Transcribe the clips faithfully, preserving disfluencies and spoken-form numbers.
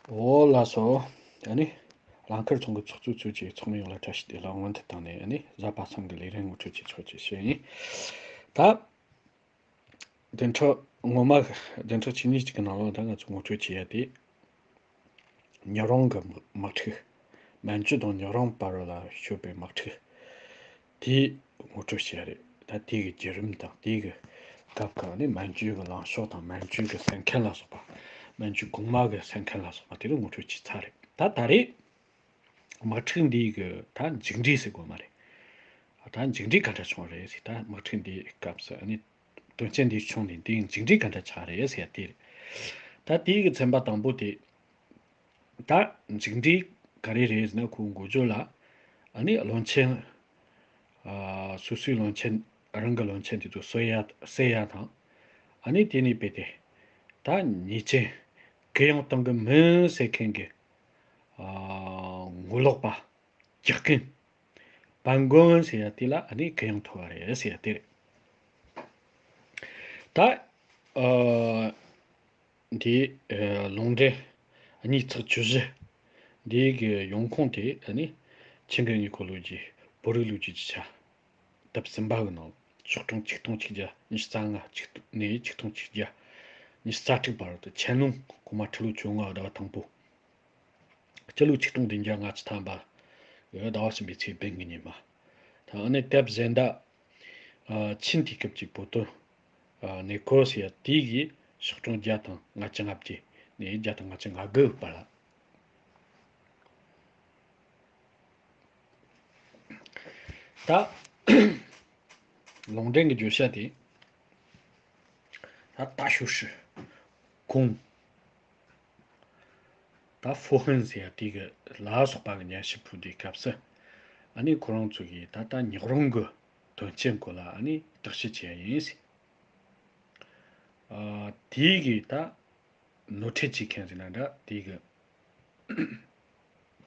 འོ་ལགས་སོ། ཨ་ནི། རླངས་འཁོར་ཚོང་གི་ཚོགས་གཙོས་གཙོས་ཀྱི་ཚོགས་མི་ཡོངས་ལ་བཀྲ་ཤིས་བདེ་ལེགས་སྔོན་དུ་བཏང་ནས། ཨ་ནི་གཟའ་པ་སངས་ཀྱི་ལས་རིམ་ངོ་སྤྲོད་བྱེད་ཆོག་ཅེས་ཞུ་ཡིན། ད། བདུན་ཕྲག་སྔོན་མ། བདུན་ཕྲག་གཅིག་གཉིས་ཅིག་གི་ནང་ལ་ད་ང་ཚོ་ངོ་སྤྲོད་བྱེད་ཡ་དེ། ཉི་རོང་གི་དམག་དམག་འཁྲུག་མན་ཇུ་དང་ཉི་རོང་བར་ལ་ཤོད་པའི་དམག་འཁྲུག་དེའི་ངོ་སྤྲོད་བྱས་རེད། ད་དེ་གི་བརྒྱུད་རིམ་དང་དེ་གི་སྐབས་ཀྱི་ནི་མན་ཇུ་གི་ལངས་ཕྱོགས་དང་མན་ཇུ་གི་སེམས་ཁམས་ལ་སོགས་པ། མན་ཇུ་གོང་མ་གི་སེམས་ཁམས་ལ་སོགས་པ་དེ་རུ་ངོ་སྤྲོད་བྱས་ཚར་རེད། ད་ད་རེས་དམག་འཁྲུག་འདིའི་གི་ད་མཇུག་འབྲས་ཟེར་དགོས་མ་རེད། ད་མཇུག་འབྲས་ག་འདྲ་བྱུང་རེད་ཟེར། ད་དམག་འཁྲུག་འདིའི་སྐབས་སུ་ནི་དོན་རྐྱེན་འདི་བྱུང་ནས་འདིའི་མཇུག་འབྲས་ག་འདྲ་ཆགས་རེད་ཟེར་ཡ་དེ་རེད། ད་དེའི་གི་ཚན་པ་དང་པོ་དེ། ད་མཇུག་འབྲས་ག་རེ་རེད་ཟེར་ན། ཁོའི་འགོ་བརྗོད་ལ་ཨ་ནི་བློན་ཆེན། ཨ། སོ་སོའི་བློན་ཆེན། རང་གི་བློན་ཆེན་དེ་ཚོ་གསོད་ཡ་བསད་ཡ་དང་། ཨ་ནི་དེ་ནས་རྦད་དེ་ད་ཉེས་ཅན་གུ་ཡངས་གཏོང་གི་མིན་ཟེར་མཁན་གྱི། ཨ། ངོ་ལོག་པ། རྒྱག་མཁན། པན་གོན་ཟེར་ཡ་དེ་ལ་ཨ་ནི་གུ་ཡངས་ཐོབ་པ་རེད་ཟེར་ཡ་དེ་རེད། ད། ཨ། འདིའི། ཨ། ལུང་འདྲེན་གཉིས་ཚེག་བཅུ་བཞི་འདིའི་གི་ཡོང་ཁུངས་དེ་ཨ་ནི་ཆིང་གི་ཉི་ཁོ་ལོ་རྒྱུས་བོད་རིགས་ལོ་རྒྱུས་ཀྱི་ཆ་དེབ་གསུམ་པ་གི་ནང་ལ། ཆིག་སྟོང་ཆིག་སྟོང་ཆིག་བརྒྱ་ཉི་ཤུ་རྩ་ལྔ་ནས་ཆིག་སྟོང་ཆིག་བརྒྱ་ཉི་ཤུ་རྩ་དྲུག་བར་དུ། ཆན་ལུང་གོང་མ་ཁྲི་ལོ་བཅོ་ལྔ་བ་ཟླ་བ་དང་པོ། སྤྱི་ལོ་ཆིག་སྟོང་བདུན་བརྒྱ་ལྔ་བཅུ་ཐམ་པ་ཟླ་བ་གསུམ་པའི་ཚེས་བདུན་གྱི་ཉིན་མ། ད་ཨ་ནི་དེབ་གཞན་དག། ཨ། ཆིན་དུས་སྐབས་ཀྱི་བོད་དོན། ཨ། གནས་སྐོར་ཟེར་ཡ་དེ་གི་ཆིག་སྟོང་བརྒྱ་དང་ལྔ་བཅུ་ང་བརྒྱད་ནས་བརྒྱ་དང་ལྔ་བཅུ་ང་དགུ་བར་ལ། ད་ལུང་འདྲེན་གྱི་བརྗོད་བྱ་དེ། ད་ད་ཞུ་ཧྲི། གུང་། ད་ཧྥུ་ཧན་ཟེར་ཡ་དེ་གི་ལ་སོགས་པ་གི་སྙན་ཞུ་ཕུལ་དུས་སྐབས་སུ། ཨ་ནི་ཁོ་རང་ཚོ་གིས་ད་ལྟ་ཉག་རོང་གི་དོན་རྐྱེན་སྐོར་ལ་ཨ་ནི་བརྟག་དཔྱད་བྱས་ཡིན་ཟེར། ཨ། དེའི་གི་ད་ནོར་འཁྲུལ་བྱེད་མཁན་ཟེར་ན་འདྲ། དེའི་གི་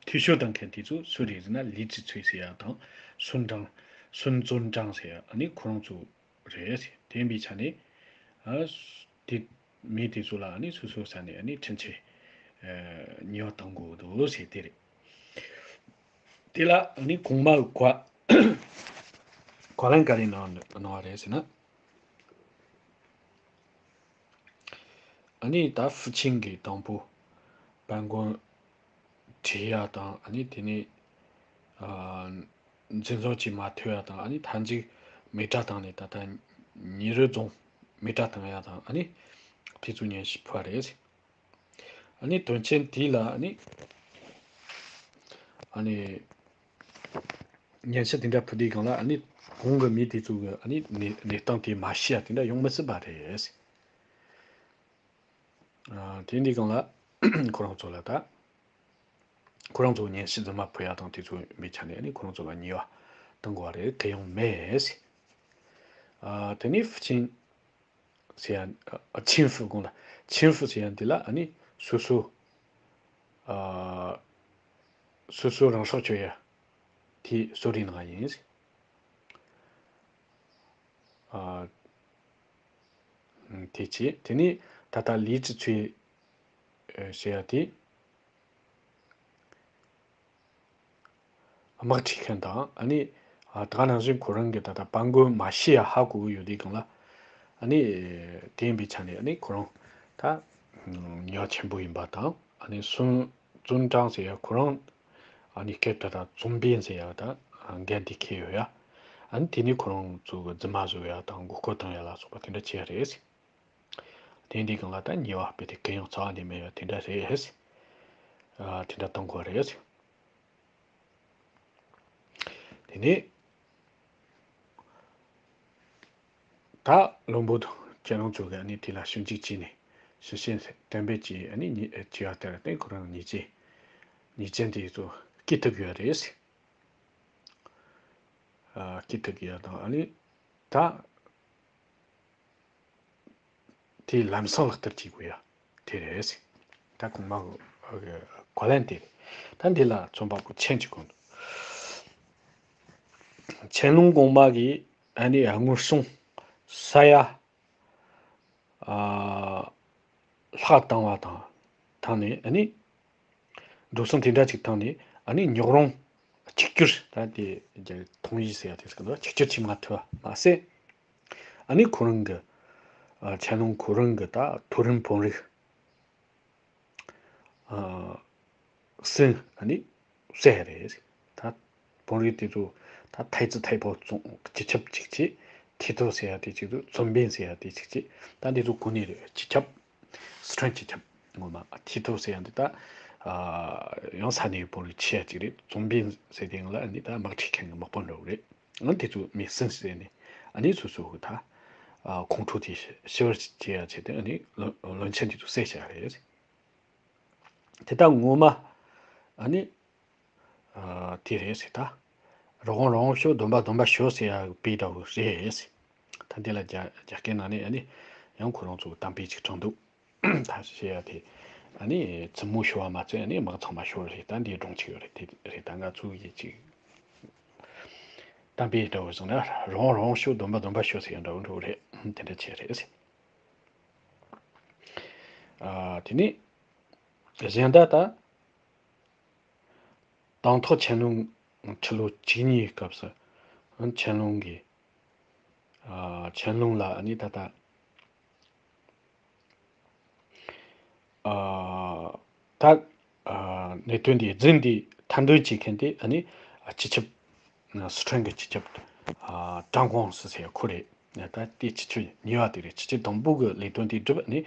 འཐུས་ཤོར་བཏང་མཁན་དེ་ཚོ་སུ་རེད་ཟེར་ན། ལི་ཙི་ཚུའེ་ཟེར་ཡ་དང་། སུན་ཀྲང་། སུན་ཙུན་ཀྲང་ཟེར་ཡ། ཨ་ནི་ཁོ་རང་ཚོ་རེད། དེ་ཡིན་པའི་ཆ་ནས། ཨ། དེ་མི་དེ་ཚོ་ལ་ཨ་ནི་སོ་སོའི་ས་ནས་ཨ་ནི་འཕྲིན་ཆས། ཨ། ཉེས་པ་གཏང་དགོས་འདུག་ཟེར་དེ་རེད། དེ་ལ་ཨ་ནི་གོང་མ་གི་བཀའ་བཀའ་ལན་ག་རེ་གནང་གནང་བ་རེད་ཟེར་ན། ཨ་ནི་ད་ཧྥུ་ཆིང་གིས་དང་པོ་པན་གོན་བྲོས་ཡ་དང་། ཨ་ནི་དེ་ནས། ཨ། འཛིན་བཟུང་བྱས་མ་ཐུབ་ཡ་དང་། ཨ་ནི་མཐའ་མཇུག་མེ་སྲེག་བཏང་ནས་ད་ལྟ་ཉེ་རུ་རྫོང་མེ་སྲེག་བཏང་ཡ་དང་། ཨ་ནི་དེ་ཚོ་སྙན་ཞུ་ཕུལ་བ་རེད། ཨ་ནི་དོན་རྐྱེན་དེ་ལ་ཨ་ནི། ཨ་ནི་སྙན་ཞུ་དེ་འདྲ་ཕུལ་དུས་སྒང་ལ། ཨ་ནི་གོང་གི་མི་དེ་ཚོ་གི་ཨ་ནི་གནས་གནས་སྟངས་དེ་མ་ཤེས་ཡ་དེ་འདྲ་ཡོང་མི་སྲིད་པ་རེད། ཨ། དེ་འདི་སྒང་ལ་ཁོ་རང་ཚོ་ལ་ད། ཁོ་རང་ཚོ་སྙན་ཞུ་རྫུན་མ་ཕུལ་ཡ་དང་དེ་ཚོ་མི་ཆ་ནས་ནི་ཁོ་རང་ཚོ་ལ་ཉེས་པ་གཏང་དགོས་པ་རེད། གུ་ཡངས་མེད། ཨ། དེ་ནས་ཧྥུ་ཆིང་ཟེར་ཡ། ཨ། ཆིང་ཧྥུ་དགོངས་ལ། ཆིང་ཧྥུ་ཟེར་ཡ་འདི་ལ་ཨ་ནི་སོ་སོ། ཨ། སོ་སོ་རང་སྲོག་གཅོད་ཡ་དེ་གསོད་རེས་གནང་ཡ་ཡིན། ཨ། དེ་བྱས། དེ་ནས་ད་ལྟ་ལི་ཙི་ཚུའེ་ཟེར་ཡ་དེ། དམག་ཁྲིད་མཁན་དང་། ཨ་ནི། ཨ། ད་ག་ནང་བཞིན་ཁོ་རང་གི་ད་ལྟ་པན་གོན་མ་ཤི་ཡ་ཧ་གོ་གི་ཡོད་དུས་སྒང་ལ། ཨ་ནི་དེ་ཡིན་པའི་ཆ་ནས་ཨ་ནི་ཁོ་རང་ད་ཉེས་པ་ཆེན་པོ་ཡིན་པ་དང་། ཨ་ནི་སུན་ཙུན་ཀྲང་ཟེར་ཡ་ཁོ་རང་། ཨ་ནི་སྐད་ད་ལྟ་ཙུང་པིན་ཟེར་ཡ་ད་འགན་དེ་འཁྱེར་ཡོད་ཡ། ཨ་ནི་དེ་ནི་ཁོ་རང་ཚོ་གི་རྫུན་མ་བཟོ་ཡ་དང་མགོ་སྐོར་བཏང་ཡ་ལ་སོགས་པ་དེ་འདྲ་བྱས་རེད། དེ་འདི་སྒང་ལ་ད་ཉེས་པ་དཔེ་དེ་གུ་ཡངས་རྩ་བ་ནས་མེད་པ་དེ་འདྲ་རེད། ཨ། དེ་འདྲ་གཏོང་དགོས་རེད། དེ་ནས་ད་བློན་པོ་དང་ཁྱེད་རང་ཚོ་གིས་ཨ་ནི་དེ་ལ་ཞིབ་འཇུག་བྱས་ནས་ཞིབ་བཤེར་གཏན་འབེབས་ཀྱིས་ཨ་ནི་ཉེས་བྱས་པ་ལྟར་ཏེ་ཁོ་རང་ཉེས་ཅན་ཉེས་ཅན་དེ་ཚོ་སྐྱོབ་ཐུབ་ཡོད་རེད། ཨ། སྐྱོབ་ཐུབ་ཡོད་དང་། ཨ་ནི་ད། དེའི་ལམ་སང་ལག་བསྟར་བྱེད་དགོས་ཡ་དེ་རེད། ད་གོང་མ་གི་གོ་ལན་དེ་རེད། ད་འདི་ལ་རྩོམ་པ་པོ་མཆན་གཅིག་གོང་དུ། ཆན་ལུང་གོང་མ་གིས་ཨ་ནི་དངུལ་སྲུང་ས་ཡ། ཨ། ལྷག་བཏང་བ་དང་། ཐང་ནས་ཨ་ནི། འགྲོ་སོང་དེ་འདྲ་ཅིག་བཏང་ནས་ཨ་ནི་ཉོག་རོང་གཅིག་གྱུར་ད་དེ་རྒྱ་ཐོང་ཡིག་ཟེར་ཡ་དེ་ཟེར་གི་འདུག་གཅིག་གྱུར་བྱེད་མ་ཐུབ་པ་མ་ཟད། ཨ་ནི་ཁོ་རང་གི་ཨ་ཆན་ལུང་ཁོ་རང་གི་ད་མཐོ་རིམ་བོད་རིགས་ཨ་ཟིན་ཨ་ནི་བསད་རེད། ད་བོད་རིགས་དེ་ཚོ་ད་ཐའི་ཙི་ཐའི་པོ་བཙོང་སྤྱི་ཁྱབ་ཅིག་བྱས། ཐི་ཐོ་ཟེར་ཡ་དེ་ཅིག་ཏུ་ཙུན་པིན་ཟེར་ཡ་དེ་ཅིག་བྱས། ད་འདི་ཚོ་གོ་ནི་རེད། སྤྱི་ཁྱབ་སི་ཁྲོན་སྤྱི་ཁྱབ་ངོ་མ་ཐི་ཐོ་ཟེར་ཡ་འདི་ད་ཨ་ཡང་ས་གནས་བོད་རིགས་ཆེ་ཡ་ཅིག་རེད། ཙུན་པིན་ཟེར་དེ་ཡང་ལ་ཨ་ནི་ད་དམག་ཁྲིད་མཁན་གྱི་དམག་དཔོན་འདྲ་བོ་རེད། ཨ་ནི་དེ་ཚོ་མི་སྲིན་ཟེར་ནས་ཨ་ནི་སོ་སོ་གི་ད་ཨ་ཁོང་ཁྲོ་དེ་ཞི་བར་བྱེད་ཡ་བྱས་ཏེ་ཨ་ནི་བློན་བློན་ཆེན་དེ་ཚོ་བསད་བཞག་རེད། དེ་ལྟར་ངོ་མ་ཨ་ནི་ཨ་དེ་རེད་ཟེར། ད་རོགས་རོགས་ཤོག་སྡོམ་པ་སྡོམ་པ་ཤོག་ཟེར་ཡ་དཔེ་འདྲ་བོ་རེད་ཟེར། ད་འདི་ལ་རྒྱ་རྒྱ་སྐད་ནང་ནས་ཨ་ནི་ཡང་ཁོ་རང་ཚོ་གཏམ་དཔེ་ཅིག་དྲངས་འདུག་ད་ཞེས་ཡ་དེ་ཨ་ནི་བཙུན་མོ་ཤོར་བ་མ་ཚད་ཨ་ནི་དམག་ཚང་མ་ཤོར་རེད། ད་འདི་སྒྲུང་ཅིག་ཡོད་རེད། དེ་རེད། ད་ང་ཚོ་ཡི་ཅིག་གཏམ་དཔེ་འདྲ་བོ་བཟུང་ན་རོགས་རོགས་ཤོག་སྡོམ་པ་སྡོམ་པ་ཤོག་ཟེར་ཡ་འདྲ་བོ་འདྲ་བོ་རེད། དེ་འདྲ་བྱས་རེད་ཟེར། ཨ་དེ་ནས་གཞན་དག་ད་དང་ཐོག་ཆན་ལུང་ཁྲི་ལོ་བཅུ་གཉིས་སྐབས་སུ་ཆན་ལུང་གི་ཨ་ཆན་ལུང་ལ་ཨ་ནི་ད་ལྟ་ཨ་ད་ཨ་གནད་དོན་འདི་རྫུན་འདི་ཐེར་འདོན་བྱེད་མཁན་དེ་ཨ་ནི་སྤྱི་ཁྱབ་སི་ཁྲོན་གྱི་སྤྱི་ཁྱབ་ཨ་ཀྲང་ཀོང་སི་ཟེར་ཁོ་རེད། ད་དེ་སྤྱི་ཁྱབ་གཉིས་པ་དེ་རེད། སྤྱི་ཁྱབ་དང་པོ་གི་ལས་དོན་དེ་སྒྲུབ་ནི་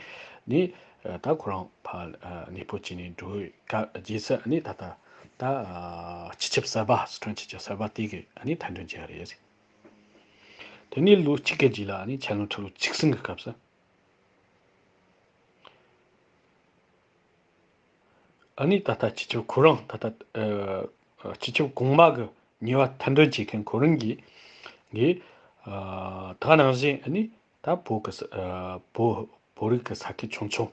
ནི་ད་ཁོ་རང་ཕར་གནས་སྤོ་བྱས་ནས་འགྲོ་བའི་སྐབས་རྗེས་སུ་ནི་ད་ལྟ་ད་སྤྱི་ཁྱབ་གསར་པ་སི་ཁྲོན་སྤྱི་ཁྱབ་གསར་པ་དེ་གི་ནི་ཐེར་འདོན་བྱས་རེད། དེ་ནས་ལོ་གཅིག་གི་རྗེས་ལ་ནི་ཆན་ལུང་ཁྲི་ལོ་བཅུ་གསུམ་གི་སྐབས་སུ། ཨ་ནི་ད་ལྟ་སྤྱི་ཁྱབ་ཁོ་རང་ད་ལྟ་ཨ་སྤྱི་ཁྱབ་གོང་མ་གི་ཉེས་པ་ཐེར་འདོན་བྱེད་མཁན་ཁོ་རང་གིས་གིས་ཨ་ད་ནང་བཞིན་ཨ་ནི་ད་བོད་ཀྱི་ས་ཨ་བོད་བོད་རིགས་ཀྱི་ས་ཁུལ་ཆུང་ཆུང་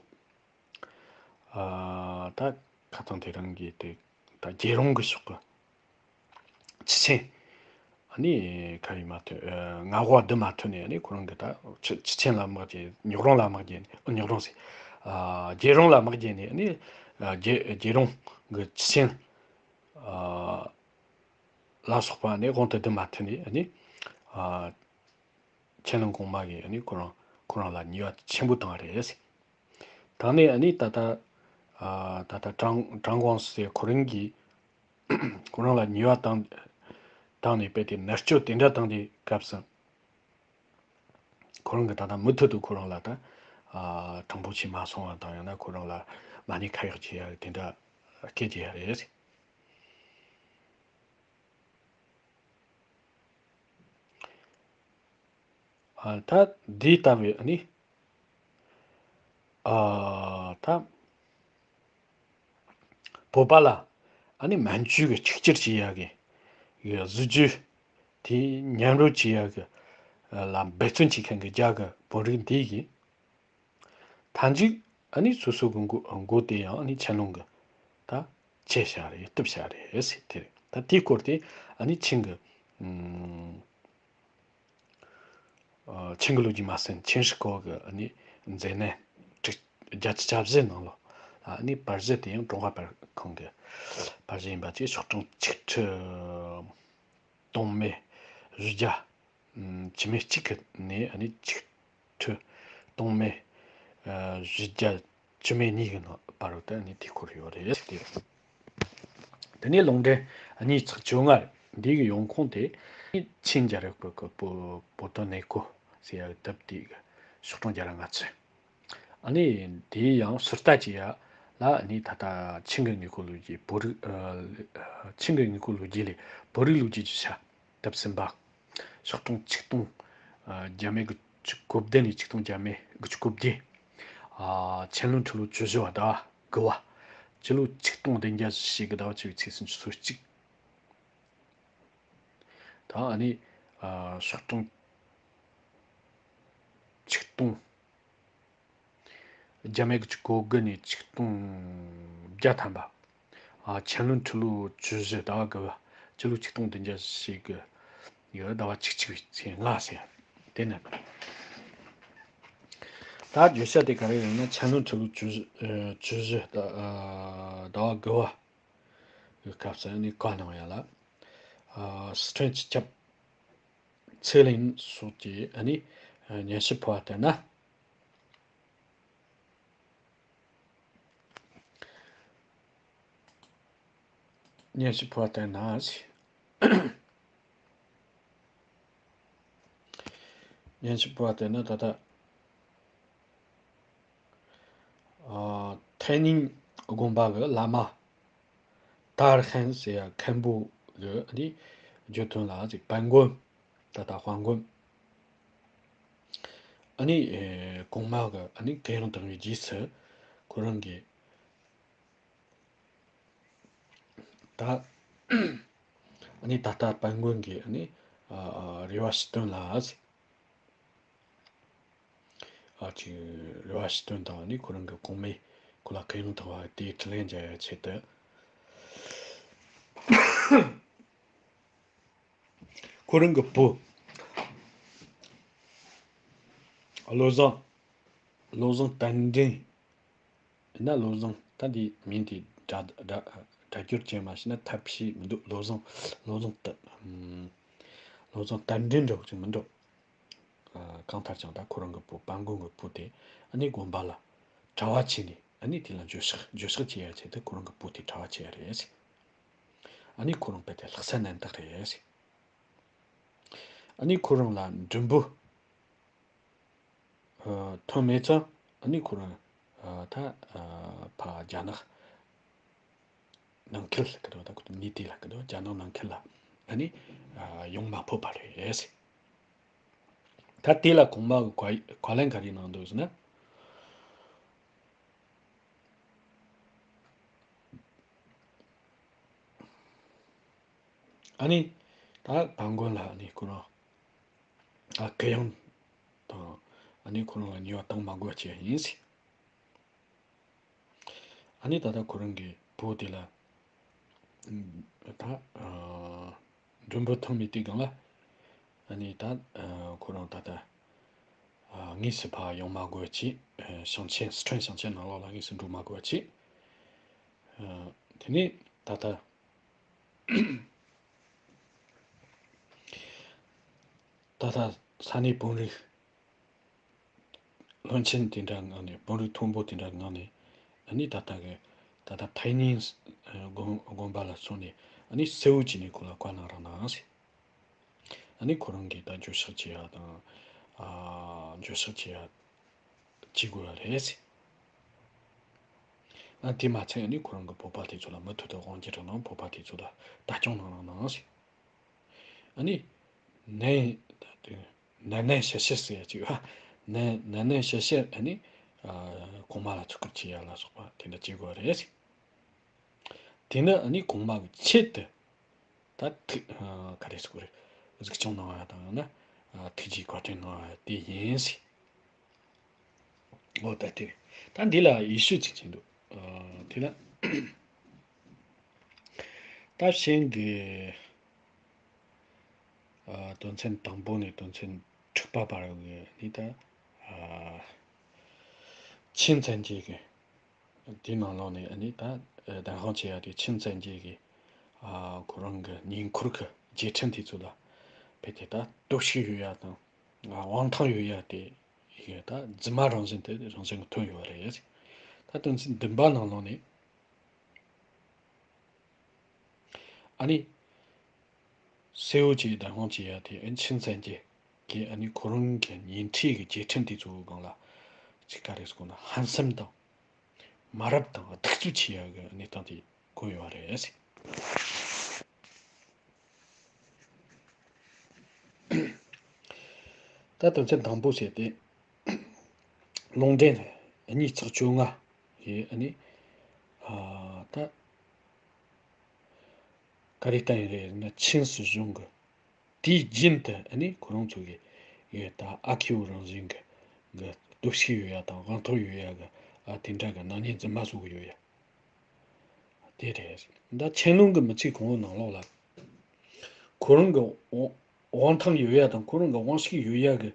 ཨ་ད་ཁ་སང་དེ་རིང་གི་དེ་ད་རྒྱལ་རོང་གི་ཕྱོགས་ཀྱི་སྤྱི་ཆིངས་ཨ་ནི་ག་ཡིན་མ་ཐོན། ཨ་མངའ་འོག་བསྡུ་མ་ཐུབ་ནས་ཨ་ནི་ཁོ་རང་གི་ད་ཆུ་ཆུ་ཆེན་ལ་དམག་རྒྱག་ཉོག་རོང་ལ་དམག་རྒྱག་ནས། ཨ་ཉོག་རོང་ཟེར། ཨ་རྒྱལ་རོང་ལ་དམག་རྒྱག་ནས་ཨ་ནི་ཨ་རྒྱལ་རྒྱལ་རོང་གི་ཆུ་ཆེན་ཨ་ལ་སོགས་པ་ཨ་ནི་དབང་དུ་བསྡུ་མ་ཐུབ་ནས་ཨ་ནི་ཨ་ཆན་ལུང་གོང་མ་གིས་ཨ་ནི་ཁོ་རང་ཁོ་རང་ལ་ཉེས་པ་ཆེན་པོ་བཏང་བ་རེད། དེ་ནས་ཨ་ནི་ད་ལྟ་ཨ་ད་ལྟ་ཀྲང་ཀྲང་ཀོང་སི་ཁོ་རང་གིས་ཁོ་རང་ལ་ཉེས་པ་བཏང་བཏང་ནས་དཔེ་དེ་མནར་གཅོད་དེ་འདྲ་བཏང་དུས་སྐབས་སུ། ཁོ་རང་གིས་ད་ལྟ་མུ་མཐུད་དུ་ཁོ་རང་ལ་ད་ཨ་དྲང་པོ་བྱས་མ་སོང་བ་དང་། ཡང་ན་ཁོ་རང་ལ་མ་ཎི་ཁ་གཡོག་བྱེད་ཡ་དེ་འདྲ་སྐད་རྒྱག་ཡ་རེད། ཨ་ད་འདི་ལྟ་བུའི་ཨ་ནི་ཨ་ད་བོད་པ་ལ་ཨ་ནི་མན་ཇུ་གི་གཅིག་གྱུར་བྱེད་ཡ་གི་གི་གཟི་བརྗིད་དེ་ཉམས་རྒུད་བྱེད་ཡ་གི་ལ་འབད་བརྩོན་བྱེད་མཁན་གི་རྒྱ་གི་བོད་རིགས་འདི་གིས། མཐའ་མཇུག་ཨ་ནི་སོ་སོ་གི་མགོ་མགོ་དེ་ཡང་ཨ་ནི་ཆན་ལུང་གི་ད་བཅད་བཞག་རེད། གཏུབ་བཞག་རེད་ཟེར་དེ་རེད། ད་དེའི་སྐོར་དེ་ཨ་ནི་ཆིང་གི་ཨ་ཆིང་གི་ལོ་རྒྱུས་མ་ཟིན་ཆིང་ཧྲི་ཀོ་གི་ཨ་ནི་མཛད་རྣམ་དྲུག་བརྒྱད་ཅུ་གྱ་བཞི་ནང་ལོགས་ཨ་ནི་པར་གཞི་དེ་ཡང་ཀྲུང་ཧྭ་པར་ཁང་གི་པར་གཞི་ཡིན་པ་བཅས་ཤོག་གྲངས་ཆིག་ཁྲི་སྟོང་མེད་བཞི་བརྒྱ་ཨ་བཅུ་མེད་གཅིག་གི་ནས་ཨ་ནི་ཆིག་ཁྲི་སྟོང་མེད་ཨ་བཞི་བརྒྱ་བཅུ་མེད་གཉིས་ཀྱི་ནང་བར་དུ་ཨ་ནི་དེ་འཁོར་ཡོད་རེད་ཟེར་ཏེ། དེ་ནས་ལུང་འདྲེན་ཉིས་བརྒྱ་བཅོ་ལྔ་འདི་གི་ཡོང་ཁུངས་དེ་ཆིང་རྒྱལ་རབས་ཀྱི་བོ་བོ་དོན་གནས་སྐོར་ཟེར་ཡ་གི་དེབ་དེ་གི་ཤོག་གྲངས་བརྒྱ་དང་ལྔ་བཅུ། ཨ་ནི་དེའི་ཡང་ཟུར་ལྟ་བྱེད་ཡ་ལ་ཨ་ནི་ད་ལྟ་ཆིང་གི་དངོས་པོ་ལོ་རྒྱུས་བོད་རིགས་ཨ་ཆིང་གི་དངོས་པོ་ལོ་རྒྱུས་ལས་བོད་རིགས་ལོ་རྒྱུས་ཀྱི་ཆ་དེབ་གསུམ་པ། ཤོག་གྲངས་ཆིག་སྟོང་བརྒྱ་མེད་དགུ་བཅུ་གོ་བདུན་ནས་ཆིག་སྟོང་བརྒྱ་མེད་དགུ་བཅུ་གོ་བརྒྱད། ཨ་ཆན་ལུང་ཁྲི་ལོ་བཅུ་བཞི་བ་ཟླ་བ་དགུ་བ། སྤྱི་ལོ་ཆིག་སྟོང་བདུན་བརྒྱ་བཞི་བཅུ་ཞེ་དགུ་ཟླ་བ་བཅུ་པའི་ཚེས་སུ་ཆུ་ཚོད་གཅིག། ད་ཨ་ནི་ཨ་ཤོག་གྲངས་ཆིག་སྟོང་བརྒྱ་མེད་དགུ་བཅུ་གོ་དགུ་ནས་ཆིག་སྟོང་བརྒྱ་ཐམ་པ། ཨ་ཆན་ལུང་ཁྲི་ལོ་བཅུ་བཞི་ཟླ་བ་དགུ་བ། སྤྱི་ལོ་ཆིག་སྟོང་བདུན་བརྒྱ་ཞེ་དགུ་ཡོད། ཟླ་བ་བཅུ་གཅིག་པའི་ཚེས་ལྔ་ཟེར། དེ་ནི་ད་བརྗོད་བྱ་དེ་ག་རེ་ཡིན་ན། ཆན་ལུང་ཁྲི་ལོ་བཅུ་བཞི་ཨ་བཅུ་བཞི་ཟླ་ཨ་ཟླ་བ་དགུ་བ། གི་སྐབས་སུ་ནི་བཀའ་གནང་ཡ་ལ། ཨ་སི་ཁྲོན་སྤྱི་ཁྱབ་ཚེ་རིང་སོགས་ཀྱིས་ཨ་ནི་སྙན་ཞུ་ཕུལ་བ་ལྟར་ན། སྙན་ཞུ་ཕུལ་བ་ལྟར་ན། སྙན་ཞུ་ཕུལ་བ་ལྟར་ན་ད་ལྟ། ཨ་ཐའེ་ཉིང་དགོན་པ་གི་བླ་མ་ཏཱར་ཧན་ཟེར་ཡ་མཁན་པོ་གི་ཨ་ནི་བརྗོད་དོན་ལ་ཅིག་དཔལ་མགོན། ད་ལྟ་དཔལ་མགོན། ཨ་ནི་ཨེ་གོང་མ་གི་ཨ་ནི་གུ་ཡངས་བཏང་བའི་རྗེས་སུ་ཁོ་རང་གིས་ད་ཨ་ནི་ད་ལྟ་དཔལ་མགོན་གྱི་ཨ་ནི་ཨ་ཨ་རེ་བ་ཞུ་དོན་ལ། ཨ་ཅིག་རེ་བ་ཞུ་དོན་དང་ནི་ཁོ་རང་གི་གོང་མས་ཁོ་ལ་གུ་ཡངས་བཏང་བ་དེའི་དྲིན་ལན་འཇལ་ཡ་ཆེད་དུ། ཁོ་རང་གི་བུ་བློ་བཟང་། བློ་བཟང་དར་འགྲེང་། ཡིན་ན་བློ་བཟང་ད་འདི་མིང་དེ་སྒྲ་སྒྲ་སྒྲ་སྒྱུར་ཅན་མ་བྱས་ན་ཐབས་ཤེས་མི་འདུག་བློ་བཟང་། བློ་བཟང་ད་ཨམ། བློ་བཟང་དར་འགྲེང་འདྲ་བོ་ཅིག་མི་འདུག་ཨ་གང་ལྟར་ཀྱང་ད་ཁོ་རང་གི་བུ་དཔལ་མགོན་གྱི་བུ་དེ་ཨ་ནི་དགོན་པ་ལ་གྲྭ་བ་བྱས་ནས་ཨ་ནི་དེ་ལ་འགྱོད་བཤགས་འགྱོད་བཤགས་བྱེད་ཡ་ཆེད་དུ་ཁོ་རང་གི་བུ་དེ་གྲྭ་བ་བྱས་ཡ་རེད། ཨ་ནི་ཁོ་རང་དཔེ་དེ་ལྷག་བསམ་རྣམ་དག་རེད། ཨ་ནི་ཁོ་རང་ལ་མགྲོན་པོ་ཨ་ཐོན་མེད་ཙང་ཨ་ནི་ཁོ་རང་ཨ་ད་ཨ་ཕ་རྒྱ་ནག་ནང་ཁུལ་ལ་གི་དོ་ད་ཁོ་ནི་དེ་ལ་གི་དོ་རྒྱ་ནག་ནང་ཁུལ་ལ་ཨ་ནི་ཨ་ཡོང་མ་ཕོད་པ་རེད། ད་དེ་ལ་གོང་མ་གི་བཀའ་བཀའ་ལན་ག་རེ་གནང་འདུག་ཟེར་ན། ཨ་ནི་ད་དཔལ་མགོན་ལ་ཨ་ནི་ཁོ་རང་ཨ་གུ་ཡངས་དང་ཨ་ནི་ཁོ་རང་ལ་ཉེས་པ་བཏང་མ་དགོས་ཅེས་ཡིན་ཟེར། ཨ་ནི་ད་ལྟ་ཁོ་རང་གི་བུ་དེ་ལ་ད་ཨ་མགྲོན་པོ་ཐོན་མེད་དུས་སྒང་ལ་ཨ་ནི་ད་ཨ་ཁོ་རང་ད་ལྟ་ཨ་དངོས་སུ་ཕར་ཡོང་མ་དགོས་ཅེས། ཨ་ཞིང་ཆེན་སི་ཁྲོན་ཞིང་ཆེན་ནང་ལོགས་ལ་དངོས་སུ་འགྲོ་མ་དགོས་ཅེས། ཨ་དེ་ནས་ད་ལྟ་ད་ལྟ་ས་གནས་དཔོན་རིགས། བློན་ཆེན་དེ་འདྲ་ངང་ནས་དཔོན་རིགས་མཐོན་པོ་དེ་འདྲ་ངང་ནས་ཨ་ནི་ད་ལྟ་གི་ད་ལྟ་ཐའེ་ཉིང་དགོན་དགོན་པ་ལ་སོང་ནས་ཨ་ནི་གསལ་བོ་བྱས་ནས་ཁོ་ལ་བཀའ་གནང་རོགས་གནང་ཟེར། ཨ་ནི་ཁོ་རང་གིས་ད་འགྱོད་བཤགས་བྱེད་ཡ་དང་ཨ་འགྱོད་བཤགས་བྱེད་ཡ་བྱེད་དགོས་ཡ་རེད་ཟེར། ཨ་དེ་མ་ཚད་ཨ་ནི་ཁོ་རང་གི་བོད་པ་དེ་ཚོ་ལ་མུ་མཐུད་དུ་དབང་སྒྱུར་གནང་། བོད་པ་དེ་ཚོ་ལ་ལྟ་སྐྱོང་གནང་རོགས་གནང་ཟེར། ཨ་ནི་ནན་ད་དུང་ནན་ནན་ཞི་ཞི་ཟེར་ཡ་ཅིག་ཡོད། ནན་ནན་ནན་ཞི་ཞི་ཨ་ནི་ཨ་གོང་མ་ལ་ཐུགས་ཁུར་ཆེ་ཡ་ལ་སོགས་པ་དེ་འདྲ་བྱེད་དགོས་རེད། དེ་ནི་ཨ་ནི་གོང་མ་གི་ཆེད་དུ་ད་ཐུགས་ཨ་ག་རེ་ཟེར་དགོས་རེད། གཟིགས་སྐྱོང་གནང་བ་དང་ཡང་ན་ཨ་ཐུགས་རྗེ་བཀའ་དྲིན་གནང་བ་དེ་ཡིན་ཟེར། འོ་ད་དེ་རེད། ད་འདི་ལ་ཡེ་ཤུ་ཅིག་ཅིག་འདུག་ཨ་དེ་ལ་ད་ཤིང་གི་ཨ་དོན་ཚན་དང་པོ་ནས་དོན་ཚན་དྲུག་པ་བར་གྱི་ནི་ད་ཨ་ཆིན་ཙན་ཅི་གི་དེའི་ནང་ལོགས་ནས་ཨ་ནི་ད་ཨ་བདེན་དཔང་བྱེད་ཡ་དེ་ཆིན་ཙན་ཅི་གི་ཨ་ཁོ་རང་གི་ཉེ་འཁོར་གྱི་རྗེས་དྲན་དེ་ཚོ་ལ་ཕེབས་ཏེ་ད་སྟོབས་ཤུགས་ཡོད་ཡ་དང་ཨ་དབང་ཐང་ཡོད་ཡ་དེ་ཡི་ད་རྫུན་མ་རང་བཞིན་དེ་རང་བཞིན་གྱི་ཐོན་ཡོད་རེད། ད་དོན་ཚན་བདུན་པ་ནང་ལོགས་ནས། ཨ་ནི། གསལ་བོ་བྱས་བདེན་དཔང་བྱེད་ཡ་དེ་ཨ་ནི་ཆིན་ཙན་ཅི་གིས་ཨ་ནི་ཁོ་རང་གི་ཉེ་འཁྲིས་ཀྱི་རྗེས་དྲན་དེ་ཚོའི་སྒང་ལ་ཅིག་ག་རེ་ཟེར་དགོས་ན་ཧམ་སེམས་དང་མ་རབས་དང་གདུག་རྩུབ་ཆེ་ཡ་གི་གནས་སྟངས་དེ་བཀོད་ཡོད་རེད། ད་དོན་ཚན་དང་པོ་བྱས་ཏེ། ལུང་འདྲེན་གཉིས་ཚེག་བཅོ་ལྔ་ཡི་ཨ་ནི། ཨ་ད་ག་རེ་བསྟན་ཡོད་རེད་ཟེར་ན་ཆིན་སྲིད་གཞུང་གི་དུས་རྒྱུན་དུ་ཨ་ནི་ཁོ་རང་ཚོ་གི་ཡོད་ད་ཨ་ཁེའུ་རང་བཞིན་གི་གི་སྟོབས་ཤུགས་ཡོད་ཡ་དང་དབང་ཐང་ཡོད་ཡ་གི་ཨ་དེ་འདྲ་གི་ནག་ཉེས་རྫུན་མ་བཟོ་གི་ཡོད་ཡ། དེ་རེད། ད་ཆན་ལུང་གི་མི་ཚེ་གང་བོ་ནང་ལོགས་ལ། ཁོ་རང་གི་དབང་དབང་ཐང་ཡོད་ཡ་དང་ཁོ་རང་གི་དབང་ཤུགས་ཡོད་ཡ་གི་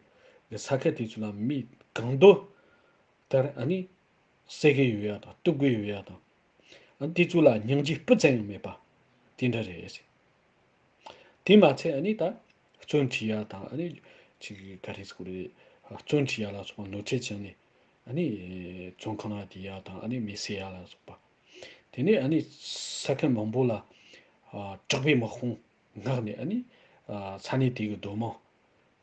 གི་ས་ཁུལ་དེ་ཚོ་ལ་མི་གང་འདོད་ལྟར་ཨ་ནི་བསད་གི་ཡོད་ཡ་དང་གཏུབ་གི་ཡོད་ཡ་དང་། ཨ་ནི་དེ་ཚོ་ལ་སྙིང་རྗེ་སྤུ་ཙམ་ཡང་མེད་པ། དེ་འདྲ་རེད། དེ་མ་ཚད་ཨ་ནི་ད་བརྩོན་འགྲུས་ཡ་དང་ཨ་ནི་ཅིག་ག་རེ་ཟེར་དགོས་རེད། བརྩོན་འགྲུས་ཡ་ལ་སོགས་པ་ནོར་འཁྲུལ་བྱུང་ནས་ཨ་ནི་བཙོན་ཁང་ལ་བསྡད་ཡ་དང་ཨ་ནི་མི་བསད་ཡ་ལ་སོགས་པ། དེ་ནས་ཨ་ནི་ས་ཁུལ་མང་པོ་ལ་ཨ་དྲག་པོའི་དམག་དཔུང་མངགས་ནས་ཨ་ནི་ཨ་ས་གནས་དེ་གི་སྡོད་དམངས་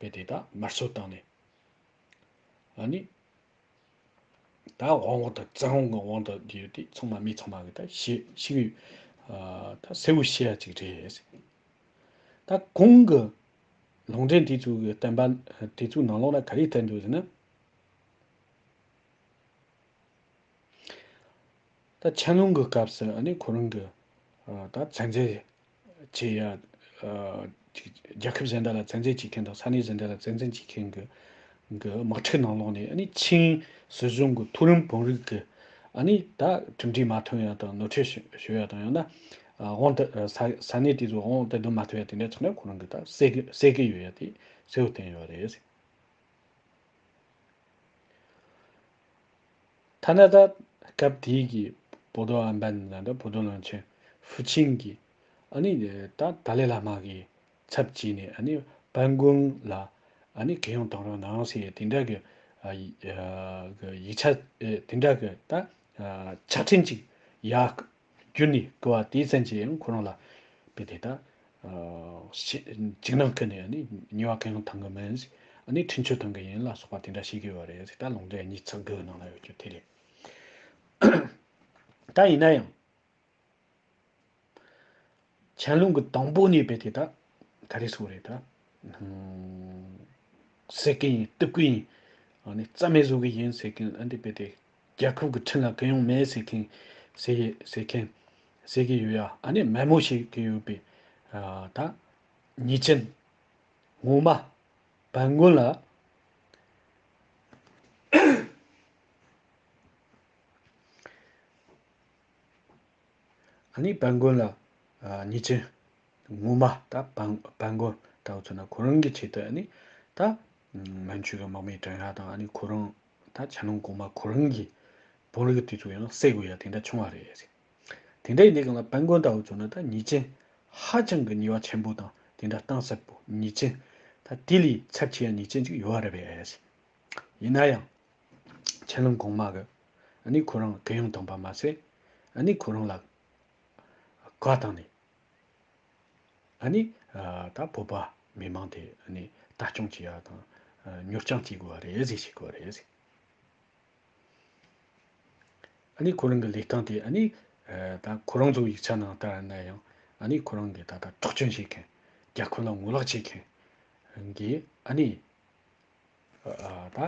རྦད་དེ་ད་དམར་གསོད་བཏང་ནས་ཨ་ནི། ད་དབང་པོ་དང་བཙན་དབང་གི་དབང་དུ་བསྡུས་ཏེ་ཚང་མ་མི་ཚང་མ་གི་ད་ཤི་ཤི་གི་ད་གསལ་བོ་ཤེས་ཡ་ཅིག་རེད། ད་གོང་གི་ལུང་འདྲེན་དེ་ཚོ་གི་བསྟན་པ་དེ་ཚོའི་ནང་ལོགས་ལ་ག་རེ་བསྟན་འདུག་ཟེར་ན། ད་ཆན་ལུང་གི་སྐབས་སུ་ཨ་ནི་ཁོ་རང་གི་ད་བཙན་འཛུལ་བྱེད་ཡ། ཅིག་རྒྱལ་ཁབ་གཞན་དག་ལ་བཙན་འཛུལ་བྱེད་མཁན་དང་ས་གནས་གཞན་དག་ལ་བཙན་འཛུལ་བྱེད་མཁན་གྱི་གི་དམག་འཁྲུག་ནང་ལོགས་ནས་ཨ་ནི་ཆིང་སྲིད་གཞུང་གི་མཐོ་རིམ་དཔོན་རིགས་ཀྱི་ཨ་ནི་ད་གྲུབ་འབྲས་མ་ཐོན་ཡ་དང་ནོར་འཁྲུལ་ཞུ་ཞུ་ཡ་དང་ཡང་ན་དབང་དུ་ས་ས་གནས་དེ་ཚོ་དབང་དུ་བསྡུ་མ་ཐུབ་ཡ་དེ་འདྲ་ཆགས་ན་ཁོ་རང་གི་ད་བསད་གི་བསད་གི་ཡོད་ཡ་དེ་གསལ་བོ་བསྟན་ཡོད་རེད། ཐ་ན་ད་སྐབས་དེའི་གི་པོ་ཏོ་ཨན་པན་ལ་འདྲ་པོ་ཏོ་བློན་ཆེན་ཧྥུ་ཆིང་གིས་ཨ་ནི་ད་ཏཱ་ལའི་བླ་མ་གི་ཚབ་བྱས་ནས་ཨ་ནི་པན་དགོན་ལ་ཨ་ནི་གུ་ཡངས་གཏོང་རོགས་གནང་ཟེར་དེ་འདྲ་གི་ཨ་ཡི་ཨ་གི་ཡིག་ཆ་ཨེ་དེ་འདྲ་གི་ད་ཨ་ཕྱག་འཕྲིན་ཅིག་ཡར་བསྐྱུར་ནས་བསྐུར་བ་དེའི་མཚན་གྱིས་ཡང་ཁོ་རང་ལ་དཔེ་དེ་ད། ཨ་ཤི་འཇིགས་སྣང་སྐུལ་ནས་ཨ་ནི་ཉེས་པ་གང་ཡང་འདང་གི་མིན། ཨ་ནི་འཁྲུན་ཆོད་གཏོང་གི་ཡིན་ལ་སོགས་པ་དེ་འདྲ་བཤད་ཀྱི་ཡོད་རེད། ད་ལུང་འདྲེན་གཉིས་ཚིག་དགུ་ནང་ལ་ཡོད་རྒྱུ་དེ་རེད། ད་ཡིན་ན་ཡང་། ཆན་ལུང་གི་དང་པོ་ནས་དཔེ་དེ་ད་ག་རེ་ཟེར་རེད་ད། ཟེར་གི་ཡིན་གཏུབ་གི་ཡིན། ཨ་ནི་རྩ་མེད་བཟོ་གི་ཡིན་ཟེར་གི་ཨ་འདི་དཔེ་དེ། རྒྱལ་ཁབ་ཀྱི་ཁྲིམས་ལ་གུ་ཡངས་མེད་ཟེར་མཁན། ཟེར་ཟེར་མཁན། ཟེར་གི་ཡོད་ཡ། ཨ་ནི་དམར་མོ་བྱེད་གི་ཡོད་པའི་ཨ་ད་ཉེས་ཅན་ངོ་མ་པན་དགོན་ལ། ཨ་ནི་པན་དགོན་ལ་ཨ་ཉེས་ཅན་ངོ་མ་ད་པན་པན་དགོན་ལྟ་བུ་མཚོན་ན་ཁོ་རང་གི་ཆེད་དུ་ཨ་ནི་ད་མན་ཆོད་ཀྱི་དམག་མི་དྲངས་ཡ་དང་ཨ་ནི་ཁོ་རང་ད་ཆན་ལུང་གོང་མ་ཁོ་རང་གི་དཔོན་རིགས་དེ་ཚོ་ཡང་བསད་དགོས་ཡ་དེ་འདྲ་བྱུང་བ་རེད། དེ་འདྲ་ཡིན་དུས་སྒང་ལ་པན་དགོན་ལྟ་བུ་མཚོན་ན་ད་ཉེས་ཅན་ཧ་ཅང་གི་ཉེས་པ་ཆེན་པོ་དང་དེ་འདྲ་གཏིང་ཟབ་པོ་ཉེས་ཅན་ད་དེ་ལས་ཚབས་ཆེ་བ་ཉེས་ཅན་ཅིག་ཡོད་བ་རེད་པས། ཡིན་ན་ཡང་། ཆན་ལུང་གོང་མ་གི་ཨ་ནི་ཁོ་རང་གུ་ཡངས་བཏང་པ་མ་ཟད་ཨ་ནི་ཁོ་རང་ལ་བཀའ་བཏང་ནས་ཨ་ནི་ད་བོད་པ་མི་མང་དེ་ཨ་ནི་ལྟ་སྐྱོང་བྱེད་ཡ་དང་གཉོར་སྐྱོང་བྱེད་དགོས་པ་རེད་ཟེར་བཤད་དགོས་པ་རེད། ཨ་ནི་ཁོ་རང་གི་ལས་སྟངས་དེ་ཨ་ནི་ད་ཁོ་རང་ཚོ་ཡིག་ཆ་ནང་ལྟར་ན་ཡང་ཨ་ནི་ཁོ་རང་གི་ད་ལྟ་འཕྲོག་བཅོམ་བྱེད་མཁན་རྒྱལ་ཁབ་ལ་ངོ་ལོག་བྱེད་མཁན་གྱི་ཨ་ནི་ད་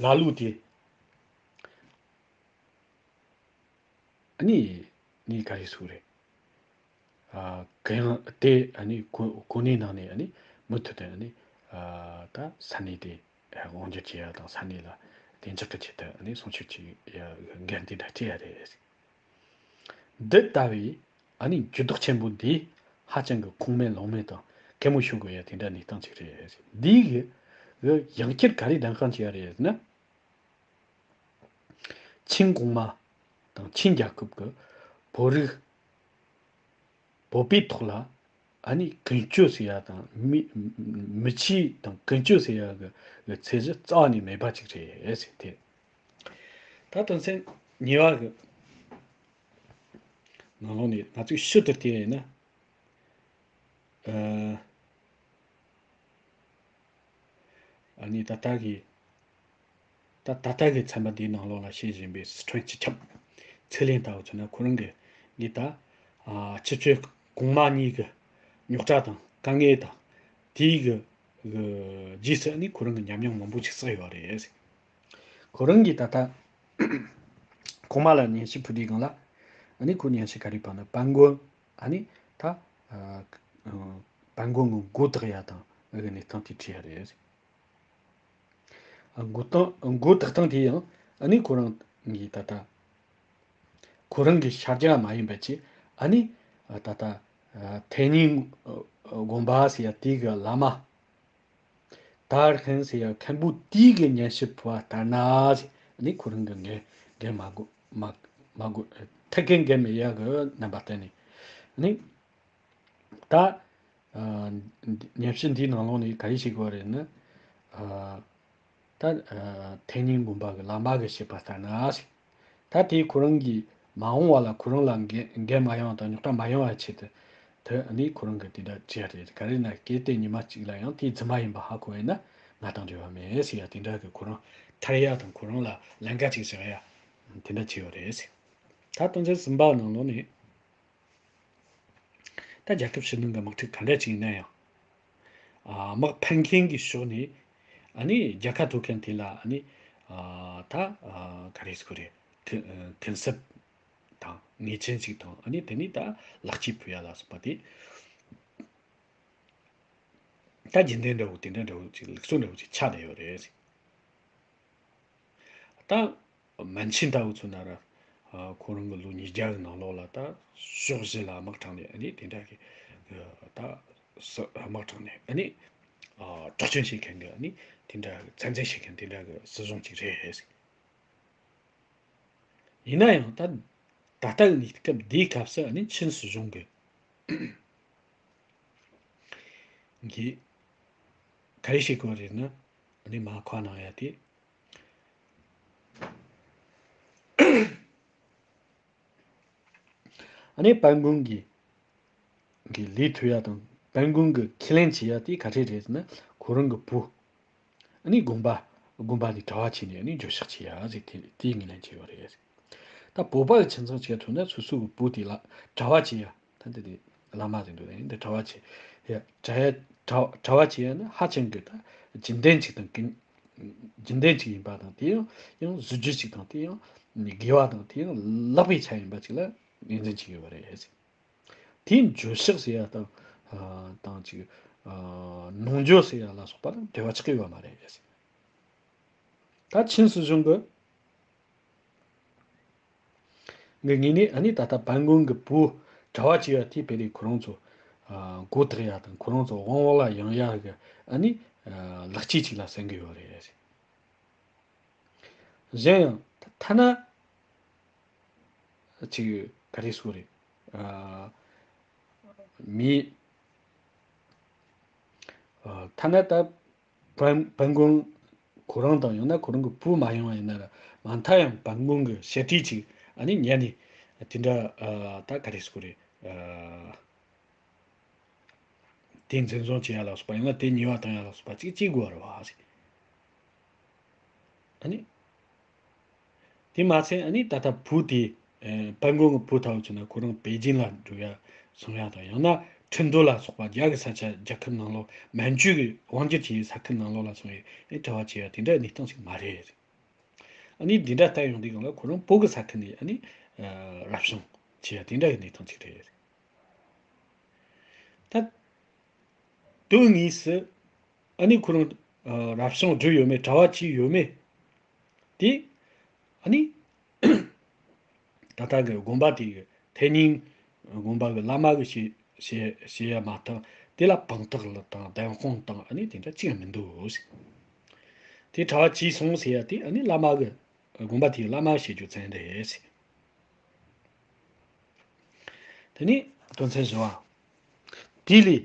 ལ་ལུ་དེ་ཨ་ནི་ནི་ག་རེ་ཟེར་རེད། ཨ་གུ་ཡངས་དེ་ཨ་ནི་གོ་གོ་གནས་ནང་ནས་ཨ་ནི་མུ་མཐུད་དུ་ཨ་ནི་ཨ་ད་ས་གནས་དེ་དབང་སྒྱུར་བྱེད་ཡ་དང་ས་གནས་ལ་བདེ་འཇགས་ཀྱི་ཆེད་དུ་ཨ་ནི་སྲུང་སྐྱོབ་བྱེད་ཡ་འགན་དེ་འདྲ་སྤྲད་ཡ་རེད། འདི་ལྟ་བུའི་ཨ་ནི་འགྱུར་ལྡོག་ཆེན་པོ་འདི་ཧ་ཅང་གི་ཁུངས་མེད་ལུང་མེད་དང་གད་མོ་ཤོར་དགོས་ཡ་དེ་འདྲ་གནས་སྟངས་ཅིག་རེད། འདིའི་གི་ཡང་བསྐྱར་ག་རེ་ལྡན་གང་བྱེད་ཡ་རེད་ཟེར་ན། ཆིང་གོང་མ་དང་ཆིང་རྒྱལ་ཁབ་ཀྱི་བོད་རིགས་བོད་པའི་ཐོག་ལ་ཨ་ནི་ཀུན་སྤྱོད་ཟེར་ཡ་དང་མི་མི་གཤིས་དང་ཀུན་སྤྱོད་ཟེར་ཡ་གི་གི་ཚད་གཞི་རྩ་བ་ནས་མེད་པ་ཅིག་རེད་ཟེར་ཏེ། ད་དོན་ཚན་གཉིས་པ་གི་ནང་ལོགས་ནས་ང་ཚོས་ཞིབ་ཏུ་བལྟས་ན། ཨ་ནི་ད་ལྟ་གི་ད་ད་ལྟ་གི་ཚན་པ་འདིའི་ནང་ལོགས་ལ་བཤད་བཞིན་པའི་སི་ཁྲོན་སྤྱི་ཁྱབ་ཚེ་ལྷིང་ལྟ་བུ་མཚོན་ན་ཁོ་རང་གི་འདི་ད་ཨ་སྤྱི་སྤྱོད་གོང་མ་གཉིས་ཀྱི་རྙོག་དྲ་དང་དཀའ་ངལ་དང་དེའི་གི་གི་རྗེས་སུ་ཨ་ནི་ཁོ་རང་གི་ཉམས་མྱོང་མང་པོ་ཞིག་བསགས་ཡོད་རེད། ཁོ་རང་གིས་ད་ལྟ་གོང་མ་ལ་སྙན་ཞུ་ཕུལ་དུས་སྒང་ལ་ཨ་ནི་ཁོ་སྙན་ཞུ་ག་རེ་ཕུལ་ན་པན་དགོན་ཨ་ནི་ད་ཨ་པན་དགོན་གི་མགོ་བཏགས་ཡ་དང་ཨ་གི་གནས་སྟངས་དེ་བྲིས་ཡ་རེད། ཨ་མགོ་བཏགས་མགོ་བཏགས་སྟངས་དེ་ཡང་ཨ་ནི་ཁོ་རང་གིས་ད་ལྟ་ཁོ་རང་གི་ཤར་རྒྱག་མ་ཡིན་པ་ཅིག་ཨ་ནི་ད་ལྟ་ཐེ་ནི་དགོན་པ་ཟེར་ཡ་དེ་གི་བླ་མ། ད་རིང་ཟེར་ཡ་མཁན་པོ་དེའི་གི་སྙན་ཞུ་ཕུལ་བ་ལྟར་ན་ཟེར་ནི་ཁོ་རང་གི་འགན་འགན་མ་དགོས་མ་མ་དགོས་ཐད་ཀའི་འགན་མེད་ཡ་གི་རྣམ་པ་བསྟན་ནས་ ནི། ད། ཨ། ཉམས་ཞིབ་འདིའི་ནང་ལོགས་ནས་ག་རེ་བྱེད་དགོས་རེད་ན། ཨ། ད། ཨ། ཐེན་ཉིན་དགོན་པ་གི་བླ་མ་གིས་བཤད་པ་ལྟར་ན། ད་དེ་ཁོ་རང་གིས་མ་འོངས་པ་ལ་ཁོ་རང་ལ་འགན་འགན་མ་ཡོང་དང་རྙོག་དྲ་མ་ཡོང་བའི་ཆེད་དུ། དེ་ནི་ཁོ་རང་གིས་དེ་འདྲ་བྱས་རེད། ག་རེ་ན་གལ་ཏེ་ཉི་མ་གཅིག་ལ་ཡང་དེའི་རྫུན་མ་ཡིན་པ་ཧ་གོ་ཡིན་ན་ང་དང་འབྲེལ་བ་མེད་ཟེར་ཡ་དེ་འདྲ་གི་ཁོ་རང་ཐར་ཡ་དང་ཁོ་རང་ལ་ལན་ཁ་ཅིག་བཞག་ཡ་དེ་འདྲ་བྱས་ཡོད་རེད། ད་དོན་ཚན་གསུམ་པ་ནང་ལོགས་ནས། ད་རྒྱལ་ཁབ་ཕྱི་ནང་གི་དམག་འཁྲུག་ག་འདྲ་ཅིག་ཡིན་ན་ཡང་། ཨ། དམག་འཕེན་མཁན་གྱི་ཕྱོགས་ནས། ཨ་ནི་རྒྱལ་ཁ་ཐོབ་མཁན་དེ་ལ། ཨ་ནི། ཨ། ད། ཨ། ག་རེ་ཟེར་དགོས་རེད། གུན་གུན་གསབ་དང་ངེས་ཅན་ཅིག་དང་། ཨ་ནི་དེ་ནས་ད་ལེགས་སྐྱེས་ཕུལ་ཡ་ལ་སོགས་པ་དེ། ད་རྒྱུན་ལྡན་འདྲ་བོ་དེ་འདྲ་འདྲ་བོ་ཅིག་ལུགས་སྲོལ་འདྲ་བོ་ཅིག་ཆགས་བསྡད་ཡོད་རེད། ད། མན་ཆིན་ལྟ་བུ་ཚོ་ན་ར། ཨ། ཁོ་རང་གི་ལོ་ཉིས་བརྒྱ་གི་ནང་ལོགས་ལ་ད་ཕྱོགས་བཞི་ལ་དམག་དྲངས་ནས། ཨ་ནི་དེ་འདྲ་གི་ད་སྲི་དམག་དྲངས་ནས། ཨ་ནི། ཨ། དྲག་སྐྱོང་བྱེད་མཁན་གི། ཨ་ནི་དེ་འདྲ་གི་ཚད་འཛིན་བྱེད་མཁན་དེ་འདྲ་གི་སྲིད་གཞུང་ཅིག་རེད། ཡིན་ན་ཡང་ད་ད་ལྟ་གི་གནས་སྐབས་འདིའི་སྐབས་སུ། ཨ་ནི་ཆིན་སྲིད་གཞུང་གི་གིས་ག་རེ་བྱེད་དགོས་རེད་ན། ཨ་ནི་མ་ཁ་ནང་ཡ་དེ། ཨ་ནི་སྤན་དགོན་གྱི་གི་ལས་ཐུབ་ཡ་དང་། སྤན་དགོན་གྱི་ཁས་ལེན་བྱེད་ཡ་དེ་ག་རེ་རེད་ཟེར་ན། ཁོ་རང་གི་བུ། ཨ་ནི་དགོན་པ། དགོན་པ་ནས་གྲྭ་བ་བྱས་ནས། ཨ་ནི་འགྱོད་བཤགས་བྱེད་ཡ་ཟེར། དེ་དེའི་ངོས་ལེན་བྱས་ཡོད་རེད། ད་བོད་པ་གི་ཁྱིམ་ཚང་ཆེ་མཐོང་ན་སོ་སོ་གི་བུ་དེ་ལ་གྲྭ་བ་བྱེད་ཡ། ད་འདི་དེ་བླ་མ་དེ་འདུག་ནས་འདི་གྲྭ་བ་བྱེད་ཡ། གྲྭ་ཡ་གྲྭ་གྲྭ་བ་བྱེད་ཡ་ནི་ཧ་ཅང་གི་ད་རྒྱུན་ལྡན་ཅིག་དང་གི། རྒྱུན་ལྡན་ཅིག་ཡིན་པ་དང་། དེ་ཡང་ཡང་གཟི་བརྗིད་ཅིག་དང་། དེ་ཡང་དགེ་བ་དང་། དེ་ཡང་ལེགས་པའི་ཆ་ཡིན་པ་ཅིག་ལ་ངོས་འཛིན་བྱེད་ཀྱི་ཡོད་པ་རེད། དེའི་འགྱོད་བཤགས་ཟེར་ཡ་དང་། ཨ། དང་ཅིག་ཨ། གནོང་འགྱོད་ཟེར་ཡ་ལ་སོགས་པ་དང་འབྲེལ་བ་ཆགས་ཀྱི་ཡོད་མ་རེད། ད་ཆིན་སྲིད་གཞུང་གི་གི་ངོས་ནས། ཨ་ནི་ད་ལྟ་སྤན་དགོན་གྱི་བུ་གྲྭ་བ་བྱས་པ་དེ་དཔེ་རེད། ཁོ་རང་ཚོ། ཨ། མགོ་བཏགས་ཡ་དང་། ཁོ་རང་ཚོ་དབང་འོག་ལ་ཡོང་ཡ་གི། ཨ་ནི། ཨ། ལེགས་སྐྱེས་ཅིག་ལ་སེམས་ཀྱི་ཡོད་རེད། གཞན་ཡང་ཐ་ན་ཅིག་ག་རེ་ཟེར་དགོས་རེད། ཨ། མི། ཨ། ཐ་ན་ད་སྤན་སྤན་དགོན་ཁོ་རང་དང་། ཡང་ན་ཁོ་རང་གི་བུ་མ་ཡོང་བ་ཡིན་ན་ར། མ་མཐའ་ཡང་སྤན་དགོན་གྱི་བཤད་གྲྭ་ཅིག་ཨ་ནི་ཉར་ནས་དེ་འདྲ། ཨ། ད་ག་རེ་ཟེར་དགོས་རེད། ཨ། དེ་འཛིན་བཟུང་བྱེད་ཡ་ལ་སོགས་པ། ཡང་ན་དེ་ཉེས་པ་གཏོང་ཡ་ལ་སོགས་པ་ཅིག་བྱེད་དགོས་པ་རེད་བ། ཨ་ནི། དེ་མ་ཚད། ཨ་ནི་ད་ལྟ་བུ་དེ། ཨ། སྤན་དགོན་གྱི་བུ་ལྟ་བུ་བྱས་ན་ཁོ་རང་པེ་ཅིན་ལ་འགྲོ་ཡ་སོང་ཡ་དང་། ཡང་ན་ཁྲིན་ཏུའུ་ལ་སོགས་པ་རྒྱ་གི་ས་ཆ། རྒྱལ་ཁབ་ནང་ལོགས། མན་ཇུ་གི་དབང་སྒྱུར་བྱེད་ཡའི་ས་ཁུལ་ནང་ལོགས་ལ་སོང་ཡས་ཨེ་གྲྭ་བ་བྱེད་ཡ་དེ་འདྲ་གནས་སྟངས་ཤིག་མ་རེད། ཨ་ནི་འདི་འདྲ་ལྟ་ཡོང་དུས་སྒང་ལ་ཁོ་རང་བོད་གི་ས་ཁུལ་ནས། ཨ་ནི། ཨ། རབ་བྱུང་བྱེད་ཡ་དེ་འདྲ་གི་གནས་སྟངས་ཅིག་རེད། ད་དུས་དངོས་སུ། ཨ་ནི་ཁོ་རང་། ཨ། རབ་བྱུང་བསྒྲུབས་ཡོད་མེད། གྲྭ་བ་བྱས་ཡོད་མེད་དེ། ཨ་ནི་ད་ལྟ་གི་དགོན་པ་དེ་གི། ཐེན་ཉིན་དགོན་པ་གི་བླ་མ་གི་བྱེད་བྱེད་བྱེད་ཡ་མ་གཏོགས། དེ་ལ་དཔང་རྟགས་ལ་དང་བདེན་དཔང་དང་། ཨ་ནི་དེ་འདྲ་ཅི་ཡང་མི་འདུག་ཟེར། དེ་གྲྭ་བ་བྱས་སོང་ཟེར་ཡ་དེ། ཨ་ནི་བླ་མ་གི། དགོན་པ་དེའི་བླ་མ་བྱེད་རྒྱུ་མཚན་རེད་ཟེར། དེ་ནས་དོན་ཚན་བཞི་པ། དེ་ལས་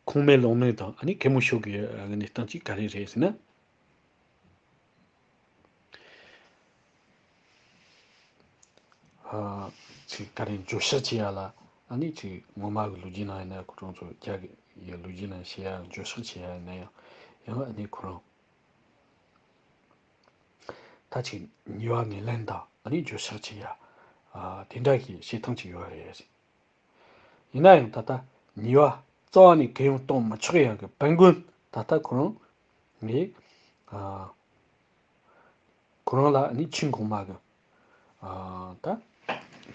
ཁུངས་མེད་ལུང་མེད་དང་། ཨ་ནི་གད་མོ་ཤོར་གི་གནས་སྟངས་ཅིག་ག་རེ་རེད་ཟེར་ན། ཨ། ཅིག་ག་རེ། འགྱོད་བཤགས་བྱེད་ཡ་ལ། ཨ་ནི་ཅིག་ངོ་མ་གི་ལོ་རྒྱུས་ནང་ཡིན་ན། ཁོ་རང་ཚོ་རྒྱ་གི་ཡི་ལོ་རྒྱུས་ནང་བཤད་ཡ། འགྱོད་བཤགས་བྱེད་ཡ་ཡིན་ན་ཡང་། ཡང་ཨ་ནི་ཁོ་རང་ད་ཅིག་ཉེས་པ་ངོས་ལེན་དང་། ཨ་ནི་འགྱོད་བཤགས་བྱེད་ཡ། ཨ། དེ་འདྲ་གི་བྱེད་སྟངས་ཅིག་ཡོད་རེད། ཡིན་ན་ཡང་ད་ལྟ་ཉེས་པ་རྩ་བ་ནས་གུ་ཡངས་གཏོང་མི་ཆོག་ཡ་གི་སྤན་དགོན་ད་ལྟ་ཁོ་རང་ངས། ཨ། ཁོ་རང་ལ་ཨ་ནི་ཆིན་གོང་མ་གི། ཨ། ད་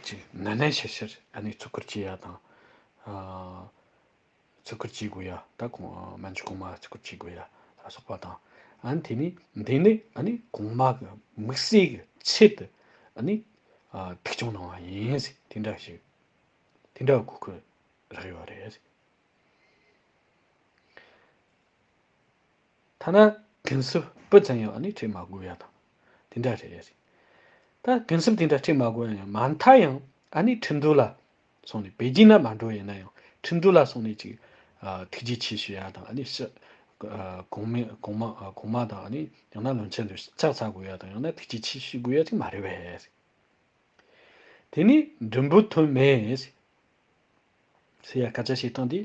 ཅིག་ནན་ནན་ཤེར་ཤེར་ཨ་ནི་བརྩི་བཀུར་བྱེད་ཡ་དང་། ཨ། བརྩི་བཀུར་བྱེད་དགོས་ཡ། ད་གོང་། ཨ། མན་ཇུ་གོང་མ་བརྩི་བཀུར་བྱེད་དགོས་ཡ་ལ་སོགས་པ་དང་། ཨ་ནི་དེ་ནས་འདི་ནས་ཨ་ནི་གོང་མ་གི་དམིགས་བསལ་གྱི་ཆེད་དུ་ཨ་ནི། ཨ། ཐུགས་སྐྱོང་གནང་བ་ཡིན་ཟེར། དེ་འདྲ་ཞིག་དེ་འདྲ་གི་གོ་སྐབས་རག་ཡོད་རེད། ཐ་ན་གུན་གསབ་སྤུ་ཙམ་ཡང་ཨ་ནི་སྤྲད་མ་དགོས་ཡ་དང་། དེ་འདྲ་རེད། ད་གུན་གསབ་དེ་འདྲ་སྤྲད་མ་དགོས་ཡ་ཡང་མ་མཐའ་ཡང་ཨ་ནི་ཁྲིན་ཏུའུ་ལ། སོང་ནས་པེ་ཅིན་ལ་མ་འགྲོ་ཡིན་ན་ཡང་ཁྲིན་ཏུའུ་ལ་སོང་ནས་ཅིག་ཨ་ཐུགས་རྗེ་ཆེ་ཞུ་ཡ་དང་ཨ་ནི་ཕྱི་ཨ་གོང་མ་གོང་མ་ཨ་གོང་མ་དང་ཨ་ནི་ཡང་ན་བློན་ཆེན་ཚོ་ཕྱག་འཚལ་དགོས་ཡ་དང་ཡང་ན་ཐུགས་རྗེ་ཆེ་ཞུ་དགོས་ཡ་ཅིག་མ་རེད་པས། དེ་ནི་མགྲོན་པོ་ཐོན་མེད་ཟེར་ཡ་སྐད་ཆ་བཤད་སྟངས་དེ།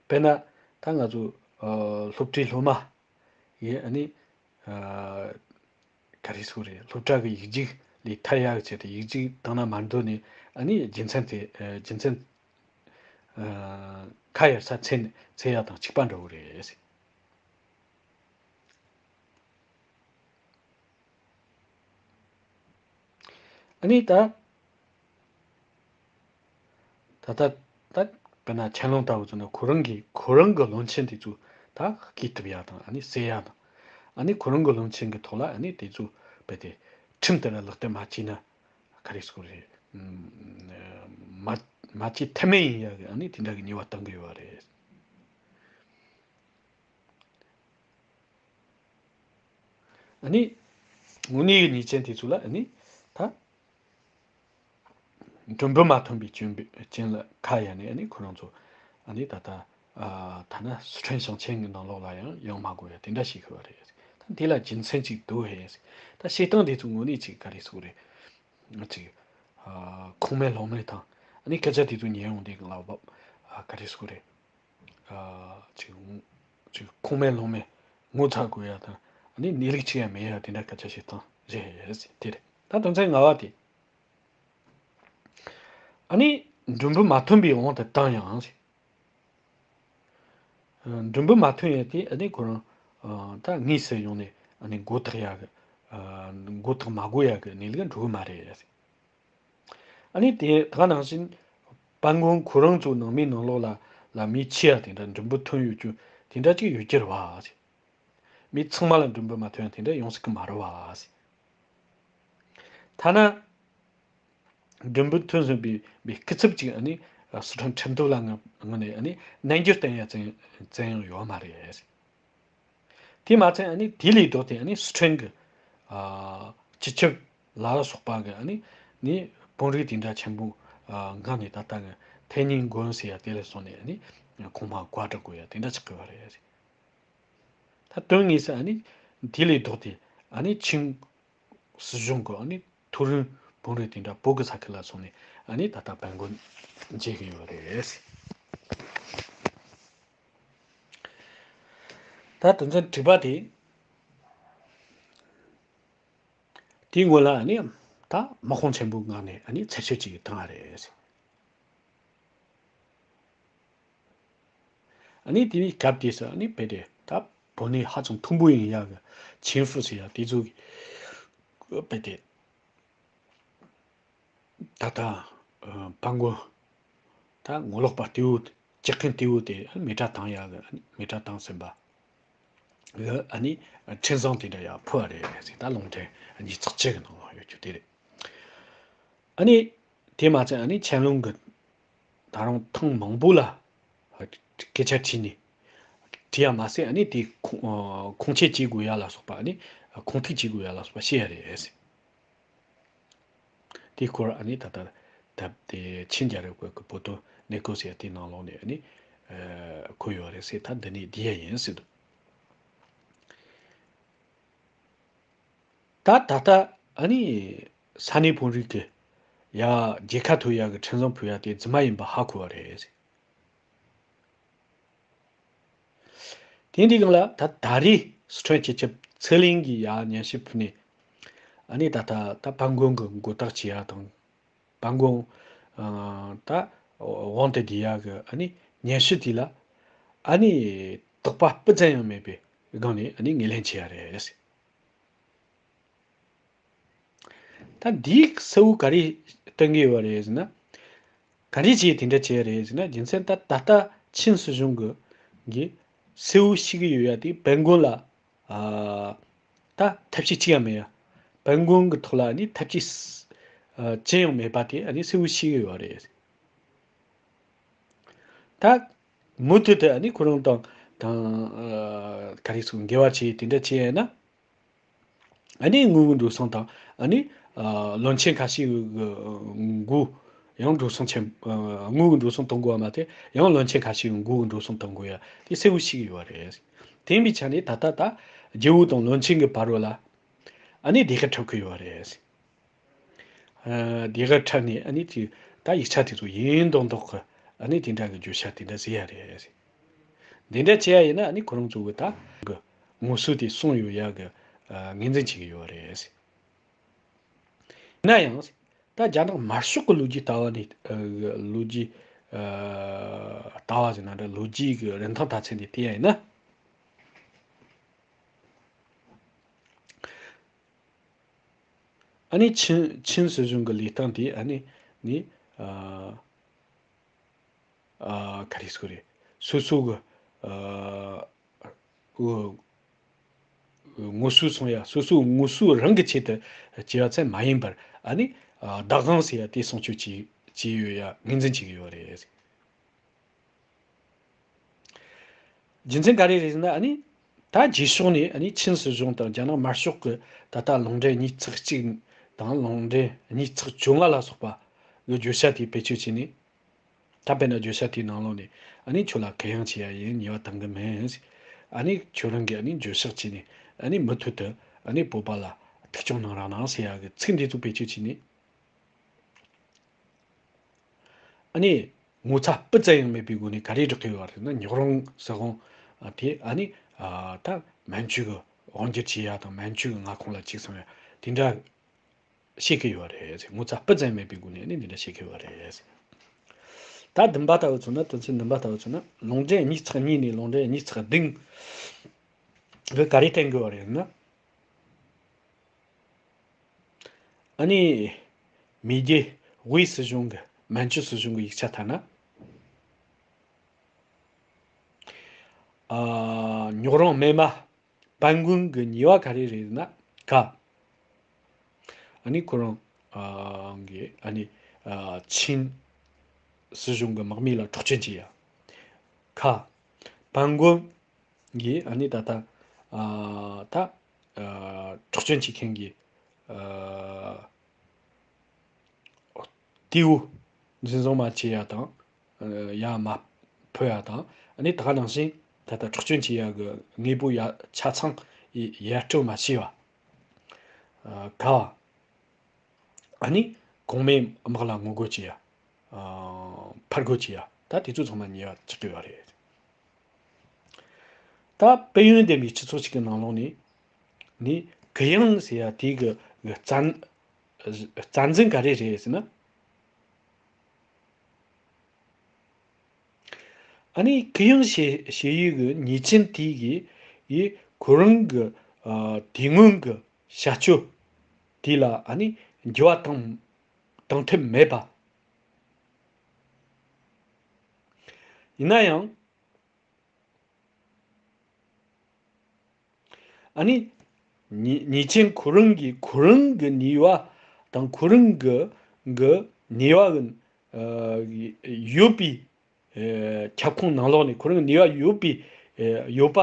དཔེར་ན་ད་ང་ཚོ་ཨ་སློབ་གྲྭའི་སློབ་མ་ཡིན་ཨ་ནི་ཨ་ག་རེ་ཟེར་རེད། སློབ་གྲྭ་གི་ཡིག་རྒྱུགས་ལས་ཐར་ཡག་ཆེད་དུ་ཡིག་རྒྱུགས་བཏང་ན་མ་འདོད་ནས་ཨ་ནི་རྒྱུ་མཚན་དེ་ཨ་རྒྱུ་མཚན་ཨ་ཁ་ཡར་ས་འཚོལ་འཚོལ་ཡག་དང་གཅིག་པ་འདྲ་བོ་རེད། ཨ་ནི་ད་ད་ད་ད་དཔེར་ན་ཆན་ལུང་ལྟ་བུ་ཚོ་ནི་ཁོ་རང་གི་ཁོ་རང་གི་བློན་ཆེན་དེ་ཚོ་ད་སྐད་ཐུབ་ཡ་དང་ཨ་ནི་སེལ་ཡ་དང་། ཨ་ནི་ཁོ་རང་གི་བློན་ཆེན་གི་ཐོག་ལ་ཨ་ནི་དེ་ཚོ་རྦད་དེ་ཁྲིམས་དེ་ལ་ལག་བསྟར་མ་བྱས་ན་ག་རེ་ཟེར་རེད། མ་མ་བྱེད་ཐབས་མེད་ཡིན་ཡ་གི་ཨ་ནི་དེ་འདྲ་གི་ཉེས་པ་བཏང་གི་ཡོད་པ་རེད། ཨ་ནི། དངོས་གནས་ཀྱི་ཉེས་ཅན་དེ་ཚོ་ལ་ཨ་ནི། ད། མགྲོན་པོ་མ་ཐོན་པའི་རྐྱེན་པས་རྐྱེན་ལ་ཁ་ཡ་ནས་ཨ་ནི་ཁོ་རང་ཚོ། ཨ་ནི་ད་ལྟ། ཨ་ཐ་ན་སི་ཁྲོན་ཞིང་ཆེན་གྱི་ནང་ལོགས་ལ་ཡང་ཡོང་མ་དགོས་ཡ་དེ་འདྲ་ཞིག་ཤི་བ་རེད། ད་འདི་ལ་རྒྱུ་མཚན་ཅིག་འདུག་ཧེ། ད་བཤད་སྟངས་དེ་ཚོ་དངོས་གནས་ཅིག་ག་རེ་ཟེར་རེད། ཅིག་ཨ་ཁུངས་མེད་ལུང་མེད་དང་། ཨ་ནི་སྐད་ཆ་དེ་ཚོ་ཉན་ཡོང་དུས་ལ་བབ། ཨ་ག་རེ་ཟེར་རེད། ཨ་ཅིག་ཅིག་ཁུངས་མེད་ལུང་མེད་ངོ་ཚ་དགོས་ཡ་དང་ཨ་ནི་གནས་ལུགས་ཅིག་ཡང་མེད་ཡ་དེ་འདྲ་སྐད་ཆ་བཤད་སྟངས་རེད་ཟེར་དེ་རེད། ད་དོན་ཚན་ལྔ་པ་དེ། ཨ་ནི་མགྲོན་པོ་མ་ཐོན་པའི་དབང་དུ་བཏང་ཡང་ཟེར། ཨ་མགྲོན་པོ་མ་ཐོན་ཡ་དེ་ཨ་ནི་ཁོ་རང་ཨ་ད་དངོས་སུ་ཡོང་ནས་ཨ་ནི་མགོ་བཏགས་ཡ་གི་ཨ་མགོ་བཏགས་མ་དགོས་ཡ་གི་གནས་ལུགས་འགྲོ་གི་མ་རེད་ཟེར། ཨ་ནི་དེ་ད་ག་ནང་བཞིན་དཔལ་མགོན་ཁོ་རང་ཚོ་ནང་མིའི་ནང་ལོགས་ལ་ལ་མི་ཆེ་ཡ་དེ་འདྲ་མགྲོན་པོ་ཐོན་ཡོད་རྒྱུ་དེ་འདྲ་ཅིག་ཡོད་རྒྱུ་རེད་བ། མི་ཚང་མ་ལ་མགྲོན་པོ་མ་ཐོན་ཡ་དེ་འདྲ་ཡོང་སྲིད་གི་མ་རེད་བ། ཐ་ན་མགྲོན་པོ་ཐོན་ཟིན་པའི་པའི་སྐུ་ཚབ་ཅིག་ཨ་ནི་སི་ཁྲོན་ཁྲིམས་ཐོག་ལ་ངོ་ངོ་ནས་ཨ་ནི་ནན་གྱིས་བསྟན་ཡ་བཙན་བཙན་ཡང་ཡོད་མ་རེད། དེ་མ་ཚད་ཨ་ནི་དེ་ལས་ལྡོག་སྟེ་ཨ་ནི་སི་ཁྲོན་གྱི་ཨ་སྤྱི་ཁྱབ་ལ་སོགས་པ་གི་ཨ་ནི་ནི་དཔོན་རིགས་དེ་འདྲ་ཆེན་པོ་ཨ་ངག་ནས་ད་ལྟ་གི་ཐེ་ཉིན་དགོན་ཟེར་ཡ་དེ་ལ་སོང་ནས་ཨ་ནི་ཁོང་མ་བཀའ་དྲི་དགོས་ཡ་དེ་འདྲ་ཆགས་ཀྱི་བ་རེད། ད་དོན་དངོས་སུ་ཨ་ནི་དེ་ལས་ལྡོག་སྟེ་ཨ་ནི་ཆིང་སྲིད་གཞུང་གི་ཨ་ནི་མཐོ་རིམ་དཔོན་རིགས་དེ་འདྲ་བོད་ཀྱི་ས་ཁུལ་ལ་སོང་ནས་ཨ་ནི་ད་ལྟ་དཔལ་མགོན་མཇལ་གྱི་ཡོད་རེད། ད་དོན་ཚན་དྲུག་པ་དེ། དེའི་སྔོན་ལ་ཨ་ནི་ད་དམག་དཔུང་ཆེན་པོའི་ངང་ནས་ཨ་ནི་ཚར་གཅོད་ཅིག་བཏང་བ་རེད། ཨ་ནི་དེའི་སྐབས་དེ་སུ་ཨ་ནི་དཔེ་དེ་ད་བོད་ནས་ཧ་ཅང་མཐོན་པོ་ཡིན་ཡག་གི་ཆིང་ཧྥུ་ཟེར་ཡག་དེ་ཚོ་གི་དཔེ་དེ་ད་ལྟ་ཨ་དཔལ་མགོན་ད་ངོ་ལོག་པ་གཏེ་བོ་ཇག་རྐུན་གཏེ་བོ་དེ་མེ་དྲ་བཏང་ཡག་གི་མེ་དྲ་བཏང་ཟིན་པ་གི་ཨ་ནི་འཕྲིན་བཟང་དེ་འདྲ་ཡག་ཕུལ་བ་རེད་ཟེར། ད་རླུང་འཕྲིན་ཉིས་བརྩེགས་གཅིག་གི་ནང་ལ་ཡོད་རྒྱུ་དེ་རེད། ཨ་ནི་དེ་མ་ཚད་ཨ་ནི་ཆན་ལུང་གི་ད་རུང་ཐེངས་མང་པོ་ལ་སྐད་ཆ་དྲིས་ནས་དྲིས་ཡ་མ་ཟད་ཨ་ནི་དེ་ཁུངས་ཁུངས་སྐྱེལ་བྱེད་དགོས་ཡ་ལ་སོགས་པ་ཨ་ནི་ཁུངས་ཐིག་བྱེད་དགོས་ཡ་ལ་སོགས་པ་བཤད་ཡ་རེད་ཟེར། དེའི་སྐོར་ཨ་ནི་ད་ལྟ་ད་དེ་ཆིན་རྒྱལ་རབས་ཀྱི་བོད་དོན་གནས་སྐོར་ཟེར་དེའི་ནང་ལོགས་ནས་ཨ་ནི་ཨ་འཁོད་ཡོད་རེད་ཟེར། ད་འདི་ནས་བསྡུས་ཡ་ཡིན་ཟེར་འདུག་ད་ད་ལྟ་ཨ་ནི་ས་གནས་དཔོན་རིགས་ཀྱི་ཡ་རྒྱལ་ཁ་ཐོབ་ཡ་གི་འཕྲིན་བཟང་ཕུལ་ཡ་དེ་རྫུན་མ་ཡིན་པ་ཧ་གོ་བ་རེད། དེ་འདི་སྒང་ལ་ད་ད་རེས་སི་ཁྲོན་སྤྱི་ཁྱབ་ཚེ་གླིང་གི་ཡ་སྙན་ཞུ་ཕུལ་ནས་ཨ་ནི་ད་ལྟ་ད་དཔལ་མགོན་གྱི་མགོ་བཏགས་བྱེད་ཡ་དང་། དཔལ་མགོན་ཨ་ད་དབང་དུ་བསྡུས་ཡ་གི་ཨ་ནི་སྙན་ཞུ་དེ་ལ་ཨ་ནི་དོགས་པ་སྤུ་ཙམ་ཡང་མེད་པའི་སྒང་ནས་ཨ་ནི་ངོས་ལེན་བྱེད་ཡ་རེད། ད་འདིའི་གསལ་བོ་ག་རེ་སྟོན་གྱི་ཡོད་པ་རེད་ཟེར་ན། ག་རེ་བྱས་དེ་འདྲ་བྱས་རེད་ཟེར་ན། རྒྱུ་མཚན་ད་ད་ལྟ་ཆིན་སྲིད་གཞུང་གི་གི་གསལ་བོ་ཤེས་ཀྱི་ཡོད་ཡ་དེ་དཔལ་མགོན་ལ་ཨ་ད་ཐབས་ཤེས་ཅི་ཡང་མེད་ཡ། དཔལ་མགོན་གྱི་ཐོག་ལ་ནི་ཐབས་ཤེས་ཨ་ཅི་ཡང་མེད་པ་དེ་ཨ་ནི་གསལ་བོ་ཤེས་ཀྱི་ཡོད་རེད། ད་མུ་མཐུད་དུ་ཨ་ནི་ཁོ་རང་དང་དང་ཨ་ག་རེ་ཟེར་འགལ་བ་བྱས་དེ་འདྲ་བྱས་ཡ་ན། ཨ་ནི་དངུལ་གྱི་འགྲོ་སོང་དང་ཨ་ནི་ཨ་བློན་ཆེན་ཁ་ཤས་ཀྱི་མགོ་ ཡང་འགྲོ་སོང་ཆེན་ཨ་དངུལ་གྱི་འགྲོ་སོང་གཏོང་དགོས་པ་མ་གཏོགས། ཡང་བློན་ཆེན་ཁ་ཤས་ཀྱི་མགོ་གི་འགྲོ་སོང་གཏོང་དགོས་ཡ་དེ་གསལ་བོ་ཤེས་ཀྱི་ཡོད་རེད། དེ་ཡིན་པའི་ཆ་ནས་ད་ལྟ་ད་རྒྱལ་པོ་དང་བློན་ཆེན་གྱི་བར་རོ་ལ་ཨ་ནི་སྡེ་ཁག་འཁྲབ་ཀྱི་ཡོད་རེད། ཨ་སྡེ་ཁག་འཁྲབ་ནས་ཨ་ནི་དེ་ད་ཡིག་ཆ་དེ་ཚོ་ཡིན་མདོག་མདོག་གི་ཨ་ནི་དེ་འདྲ་གི་བརྗོད་བྱ་དེ་འདྲ་བཟོས་ཡ་རེད། འདི་འདྲ་བྱས་ཡ་ཡིན་ན་ཨ་ནི་ཁོ་རང་ཚོ་གི་ད་གི་ངོ་སོ་དེ་སྲུང་ཡོད་ཡ་གི་ཨ་ངོས་འཛིན་བྱེད་ཀྱི་ཡོད་རེད། ཡིན་ན་ཡང་། ད་རྒྱ་ནག་དམར་ཤོག་གི་ལོ་རྒྱུས་ལྟ་བ་ནས་ཨ་ལོ་རྒྱུས་ཨ་ལྟ་བ་ཟེར་ན་འདྲ། ལོ་རྒྱུས་ཀྱི་རིན་ཐང་དག་ཚད་ནས་བལྟས་ཡ་ཡིན་ན། ཨ་ནི་ཆིན་ཆིན་སྲིད་གཞུང་གི་ལས་སྟངས་དེ་ཨ་ནི་ནི་ཨ་ཨ་ག་རེ་ཟེར་དགོས་རེད། སོ་སོ་གི་ཨ་འོ་ངོ་སོ་སྲུང་ཡ། སོ་སོའི་ངོ་སོ་རང་གི་ཆེད་དུ་བྱས་པ་ཙམ་མ་ཡིན་པར་ཨ་ནི་ཨ་བདག་དབང་ཟེར་ཡ་དེ་སྲུང་སྐྱོབ་བྱེད་བྱས་ཡོད་ཡ་ངོས་འཛིན་བྱེད་ཀྱི་ཡོད་རེད། རྒྱུ་མཚན་ག་རེ་རེད་ཟེར་ན། ཨ་ནི་ད་རྗེས་ཕྱོགས་ནས་ཨ་ནི་ཆིན་སྲིད་གཞུང་དང་རྒྱ་ནག་དམར་ཤོག་གི་ད་ལྟ་ལུང་འདྲེན་ཉིས་བརྩེགས་གཅིག་དང་ལུང་འདྲེན་ཉིས་བརྩེགས་བཅོ་ལྔ་ལ་སོགས་པ་གི་བརྗོད་བྱ་དེ་བེད་སྤྱོད་བྱས་ནས། ད་དཔེར་ན་བརྗོད་བྱ་དེའི་ནང་ལོགས་ནས་ཨ་ནི་ཁྱོད་ལ་གུ་ཡངས་བྱེད་ཡ་ཡིན། ཉེས་པ་གཏང་གི་མིན། ཨ་ནི་ཁྱོད་རང་གིས་ཨ་ནི་འགྱོད་བཤགས་བྱས་ནས་ཨ་ནི་མུ་མཐུད་དུ་ཨ་ནི་བོད་པ་ལ་ཐུག་སྐྱོང་གནང་རོགས་གནང་ཟེར་ཡ་གི་ཚིག་འདི་ཚོ་བེད་སྤྱོད་བྱས་ནས། ཨ་ནི་ངོ་ཚ་སྤུ་ཙམ་ཡང་མེད་པའི་སྒོ་ནས་ག་རེ་བསྒྲགས་ཀྱི་ཡོད་རེད་ན། ཉག་རོང་སྲིད་དབང་དེ་ཨ་ནི་ད་མན་ཇུ་གི་དབང་སྒྱུར་བྱེད་ཡ་དང་མན་ཇུ་གི་མངའ་ཁོངས་ལ་བཅུག་སོང་ཡ་དེ་འདྲ་བཤད་ཀྱི་ཡོད་རེད། ངོ་ཚ་སྤུ་ཙམ་མེད་པའི་སྒོ་ནས་ཨ་ནི་འདི་འདྲ་བཤད་ཀྱི་ཡོད་རེད། ད་བདུན་པ་ལྟ་བུ་མཚོན་ན། དོན་ཚན་བདུན་པ་ལྟ་བུ་མཚོན་ན། ལུང་འདྲེན་ཉིས་བརྩེགས་གཉིས་ནས་ལུང་འདྲེན་ཉིས་བརྩེགས་བདུན་གི་ག་རེ་བསྟན་དགོས་པ་རེད་ན། ཨ་ནི་མེས་རྒྱལ་ཝེ་སྲིད་གཞུང་གི་མན་ཇུ་སྲིད་གཞུང་གི་ཡིག་ཆ་ལྟར་ན། ཨ་ཉོག་རོང་སྨད་མ་པན་གུན་གི་ཉེས་པ་ག་རེ་རེད་ན། ཁ། ཨ་ནི་ཁོ་རང་ཨ་གི་ཨ་ནི་ཨ་ཆིན་སྲིད་གཞུང་གི་དམག་མི་ལ་འཕྲོག་བཅོམ་བྱེད་ཡ། ཁ། པན་གུན་གྱིས་ཨ་ནི་ད་ལྟ་ཨ་ད་ཨ་འཕྲོག་བཅོམ་བྱེད་མཁན་གྱི་ཨ་ལྟེའུ་འཛིན་བཟུང་མ་བྱེད་ཡ་དང་། ཡར་མ་འཕུར་ཡ་དང་། ཨ་ནི་ད་ག་ནང་བཞིན་ད་ལྟ་འཕྲོག་བཅོམ་བྱེད་ཡ་གི་དངོས་པོ་ཡ་ཆ་ཚང་ཡ་ཡར་སྤྲོད་མ་བྱས་པ། ཨ་ག་བ། ཨ་ནི་གོང་མའི་དམག་ལ་ངོ་རྒོལ་བྱེད་ཡ། ཨ་ཕར་རྒོལ་བྱེད་ཡ། ད་དེ་ཚོ་ཚང་མ་ཉེས་པ་ཆགས་ཀྱི་ཡོད་རེད། ད་དཔལ་ཡོན་ལྡན་པའི་སྤྱི་ཚོགས་ཤིག་གི་ནང་ལོགས་ནས་ནི་གུ་ཡངས་ཟེར་ཡ་དེ་གི་གི་རྩ་རྩ་འཛིན་ག་རེ་རེད་ཟེར་ན། ཨ་ནི་གུ་ཡངས་བྱེད་བྱེད་ཡུལ་གྱི་ཉེས་ཅན་དེ་གིས་ཡིས་ཁོ་རང་གི་ཨ་དེ་སྔོན་གྱི་བྱ་སྤྱོད་དེ་ལ་ཨ་ནི་འགྱུར་བ་བཏང་བཏང་ཐབས་མེད་པ། ཡིན་ན་ཡང་། ཨ་ནི། ཉེས་ཉེས་ཅན་ཁོ་རང་གི་ཁོ་རང་གི་ནུས་པ་དང་ཁོ་རང་གི་གི་ནུས་པ་གི་ཨ་ཡོད་པའི་ཨ་ཁྱབ་ཁོངས་ནང་ལོགས་ནས། ཁོ་རང་གི་ནུས་པ་ཡོད་པའི་ཨ་ཡོད་པ།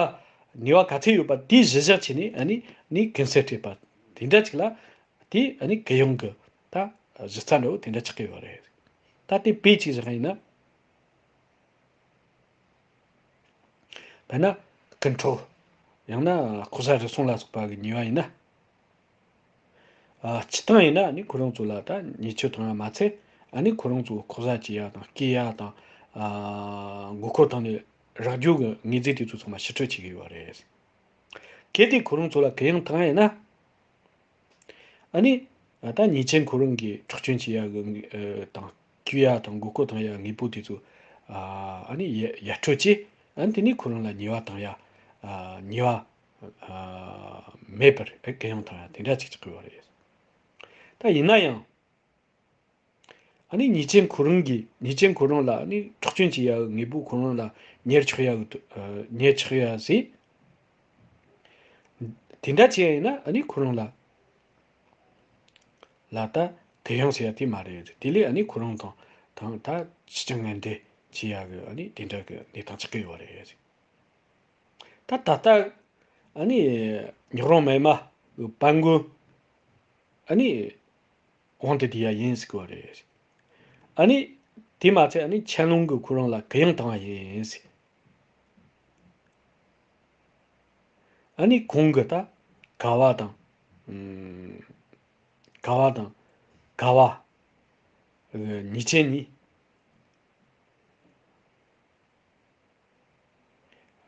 ནུས་པ་ག་ཚད་ཡོད་པ་དེ་གཞི་བཞག་བྱས་ནས་ཨ་ནི་ནི་ཀུན་གསལ་སྤྲད་པ་དེ་འདྲ་ཅིག་ལ། དེ་ཨ་ནི་གུ་ཡངས་གི་ད་གཞི་རྩ་འདྲ་བོ་དེ་འདྲ་ཆགས་ཀྱི་ཡོད་རེད། ད་དེ་དཔེ་གཅིག་བཞག་ཡིན་ན། དཔེར་ན་རྐུ་འཕྲོག་ཡང་ན་ལྐོག་ཟ་རུལ་སུངས་ལ་སོགས་པ་གི་ཉེས་པ་ཡིན་ན། ཨ་སྤྱི་བཏང་ཡིན་ན་ཨ་ནི་ཁོ་རང་ཚོ་ལ་ད་ཉེས་ཆད་གཏོང་ཡ་མ་ཚད། ཨ་ནི་ཁོ་རང་ཚོ་ལྐོག་ཟ་བྱེད་ཡ་དང་རྐུ་ཡ་དང་། ཨ་མགོ་སྐོར་བཏང་ནས་རག་རྒྱུ་གི་དངོས་རྫས་དེ་ཚོ་ཚང་མ་ཕྱིར་སྤྲོད་བྱེད་ཀྱི་ཡོད་རེད། གལ་ཏེ་ཁོ་རང་ཚོ་ལ་གུ་ཡངས་བཏང་ཡ་ཡིན་ན། ཨ་ནི། ད་ཉེས་ཅན་ཁོ་རང་གིས་འཕྲོག་བཅོམ་བྱེད་ཡ་གི་དང་རྐུ་ཡ་དང་མགོ་སྐོར་བཏང་ཡ་དངོས་པོ་དེ་ཚོ། ཨ་ནི་ཡ་ཡར་སྤྲོད་བྱས། ཨ་ནི་དེ་ནས་ཁོ་རང་ལ་ཉེས་པ་བཏང་ཡ། ཉེས་པ་མེད་པར་གུ་ཡངས་བཏང་ཡ་དེ་འདྲ་ཅིག་ཆགས་ཀྱི་ཡོད་རེད། ད་ཡིན་ན་ཡང་། ཨ་ནི་ཉེས་ཅན་ཁོ་རང་གིས་ཉེས་ཅན་ཁོ་རང་ལ་ཨ་ནི་འཕྲོག་བཅོམ་བྱེད་ཡ་གི་དངོས་པོ་ཁོ་རང་ལ་ཉར་ཆོག་ཡ་གི་ཉར་ཆོག་ཡ་ཟེར། དེ་འདྲ་བྱས་ཡིན་ན་ཨ་ནི་ཁོ་རང་ལ་ལ་ད་གུ་ཡངས་ཟེར་ཡ་དེ་མ་རེད། དེ་ལས་ཨ་ནི་ཁོ་རང་དང་དང་ད་ཕྱི་རྒྱལ་ངན་འབྲེལ་བྱེད་ཡ་གི་ཨ་ནི་དེ་འདྲ་གི་གནས་སྟངས་ཆགས་ཀྱི་ཡོད་རེད། ད་ད་ལྟ་ཨ་ནི་ཉག་རོང་སྨད་མ་པན་གུན་ཨ་ནི་དབང་དུ་བསྡུས་ཡ་ཡིན་ཟེར་གི་ཡོད་རེད། ཨ་ནི་དེ་མ་ཚད་ཨ་ནི་ཆན་ལུང་གིས་ཁོ་རང་ལ་གུ་ཡངས་བཏང་བ་ཡིན་ཟེར། ཨ་ནི་ཁོང་གིས་ད་ག་བ་དང་། ཨུམ། ག་བ་དང་ག་བ། ཨ། ཉིས་ཆེན་གཉིས།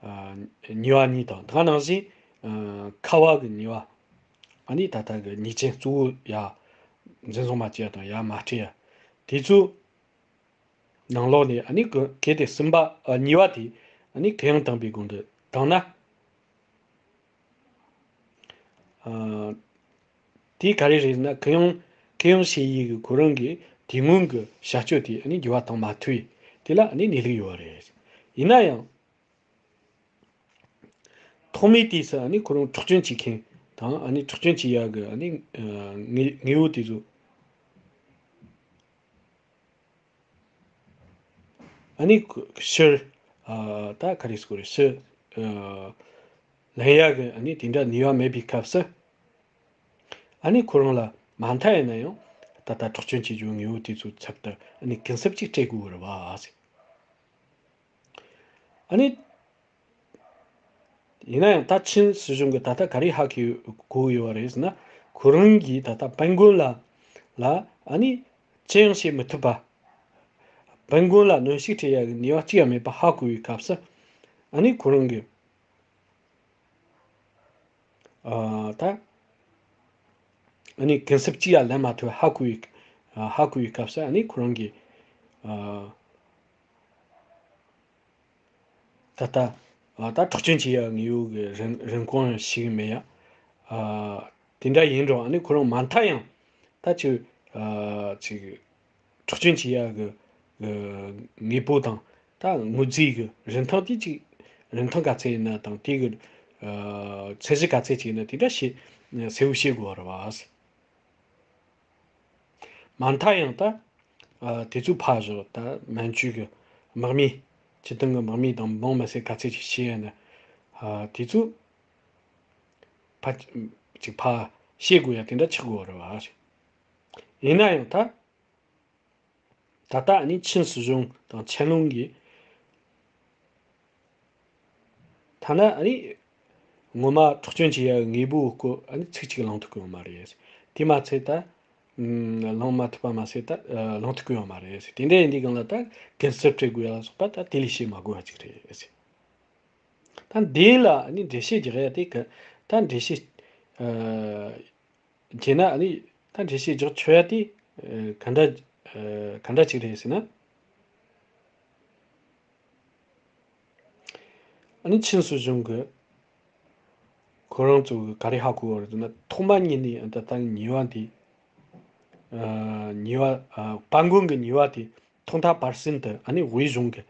ཨ། ཉེ་བ་གཉིས་དང་། ད་ག་ནང་བཞིན། ཨ། ཁ་བ་གི་ཉེ་བ། ཨ་ནི་ད་ལྟ་གི་ཉིས་ཆེན་གཙོ་བོ་ཡར་འཛིན་བཟུང་མ་བྱས་དང་ཡར་མ་སྤྲད་ཡ། དེ་ཚོ་ནང་ལོགས་ནས་ཨ་ནི་གི་གལ་ཏེ་གསུམ་པ། ཨ། གཉིས་པ་དེ་ཨ་ནི་གུ་ཡངས་བཏང་པའི་སྒང་དུ་བཏང་ན། ཨ། དེ་ག་རེ་རེད་ཟེར་ན། གུ་ཡངས་གུ་ཡངས་བྱེད་ཡས་ཀྱི་ཁོ་རང་གི་དེ་སྔོན་གྱི་བྱ་སྤྱོད་དེ་ཨ་ནི་འགྱུར་བ་བཏང་མ་ཐུབ་པས་དེ་ལ་ཨ་ནི་གནས་ལུགས་ཡོད་རེད། ཡིན་ན་ཡང་ཐོག་མའི་དུས་སུ་ཨ་ནི་ཁོ་རང་འཕྲོག་བཅོམ་བྱེད་མཁན་དང་། ཨ་ནི་འཕྲོག་བཅོམ་བྱེད་ཡ་གི་ཨ་ནི། ཨ། དངོས་དངོས་པོ་དེ་ཚོ། ཨ་ནི་ཕྱིར། ཨ། ད་ག་རེ་ཟེར་དགོས་རེད། ཕྱིར། ཨ། ལེན་ཡ་གི་ཨ་ནི་དེ་འདྲ་ནུས་པ་མེད་པའི་སྐབས་སུ། ཨ་ནི་ཁོ་རང་ལ་མ་མཐའ་ཡིན་ན་ཡང་ད་ལྟ་འཕྲོག་བཅོམ་བྱེད་རྒྱུ་དངོས་པོ་དེ་ཚོའི་ཚབ་ཏུ་ཨ་ནི་གུན་གསབ་ཅིག་སྤྲད་དགོས་རེད་པ། ཨ་ནི། ཡིན་ན་ཡང་ད་ཆིན་སྲིད་གཞུང་གིས་ད་ལྟ་ག་རེ་ཧ་གོ་གོ་ཡོད་པ་རེད་ཟེར་ན། ཁོ་རང་གིས་ད་ལྟ་དཔལ་མགོན་ལ་ལ་ཨ་ནི་ཅི་ཡང་བྱེད་མི་ཐུབ་པ། དཔལ་མགོན་ལ་གནོན་ཤུགས་སྤྲད་ཡ་གི་ནུས་པ་ཅི་ཡང་མེད་པ་ཧ་གོ་བའི་སྐབས་སུ། ཨ་ནི་ཁོ་རང་གིས། ཨ། ད་ཨ་ནི་གུན་གསབ་ཅི་ཡང་ལེན་མ་ཐུབ་ཧ་གོ་བའི། ཨ། ཧ་གོ་བའི་སྐབས་སུ་ཨ་ནི་ཁོ་རང་གིས། ཨ། ད་ལྟ། ཨ། ད་འཕྲོག་བཅོམ་བྱེད་ཡ་དངོས་པོ་གི་རིན་རིན་གོང་ཞིག་མེད་ཡ། ཨ། དེ་འདྲ་ཡིན་རུང་ཨ་ནི་ཁོ་རང་མ་མཐའ་ཡང་ད་ཅིག་ཨ། ཅིག་འཕྲོག་བཅོམ་བྱེད་ཡ་གི་གི་དངོས་པོ་དང་། ད་དངུལ་རྫས་ཀྱི་རིན་ཐང་དེ་ཅིག་རིན་ཐང་ག་ཚད་ཡིན་ན་དང་། དེ་གི། ཨ། ཚད་གཞི་ག་ཚད་ཅིག་ཡིན་ན་དེ་འདྲ་ཞིག་གསལ་པོ་བཤད་དགོས་པ་རེད་པ། མ་མཐའ་ཡང་ད། ཨ། དེ་ཚོ་ཕར་བཞག་ད་མན་ཇུ་གི་དམག་མི། སྤྱིར་བཏང་གི་དམག་མི་དང་འབངས་མི་སེར་ག་ཚད་ཅིག་ཤི་ཡ་ན། ཨ། དེ་ཚོ་ཕར་ཅིག་ཕར་བཤད་དགོས་ཡ་དེ་འདྲ་ཆགས་དགོས་པ་རེད་པ། ཡིན་ན་ཡང་ད། ད་ལྟ་ཨ་ནི་ཆིན་སྲིད་གཞུང་དང་ཆན་ལུང་གིས། ཐ་ན་ཨ་ནི་ངོ་མ་འཕྲོག་བཅོམ་བྱེད་ཡ་གི་དངོས་པོའི་སྐོར་ཨ་ནི་ཚིག་གཅིག་གླེང་ཐུབ་ཀྱི་ཡོད་མ་རེད། དེ་མ་ཚད་ད། ཨམ། གླེང་མ་ཐུབ་པ་མ་ཟད་ད། ཨ། གླེང་ཐུབ་ཀྱི་ཡོད་མ་རེད། དེ་འདྲ་ཡིན་དུས་སྒང་ལ་ད་གུན་གསབ་སྤྲད་དགོས་ཡ་ལ་སོགས་པ་ད་དེ་ལས་བཤད་མ་དགོས་པ་ཅིག་རེད། ད་འདི་ལ་ཨ་ནི་འགྲེལ་བཤད་རྒྱག་ཡ་དེ་ག་ད་འགྲེལ་བཤད། ཨ། བྱས་ན་ཨ་ནི་ད་འགྲེལ་བཤད་རྒྱག་ཆོག་ཡ་དེ། ཨ། ག་འདྲ། ཨ། ག་འདྲ་ཅིག་རེད་ཟེར་ན། ཨ་ནི་ཆིན་སྲིད་གཞུང་གིས་ཁོ་རང་ཚོ་གིས་ག་རེ་ཧ་གོ་བ་རེད་ཟེར་ན། ཐོག་མ་ཉིད་ནས་ད་ལྟ་ཉེས་པ་དེ། ཨ། ཉེས་པ། ཨ། དཔལ་མགོན་གྱི་ཉེས་པ་དེ་ཐོག་མཐའ་བར་གསུམ་དུ་ཨ་ནི་དབུས་གཞུང་གི་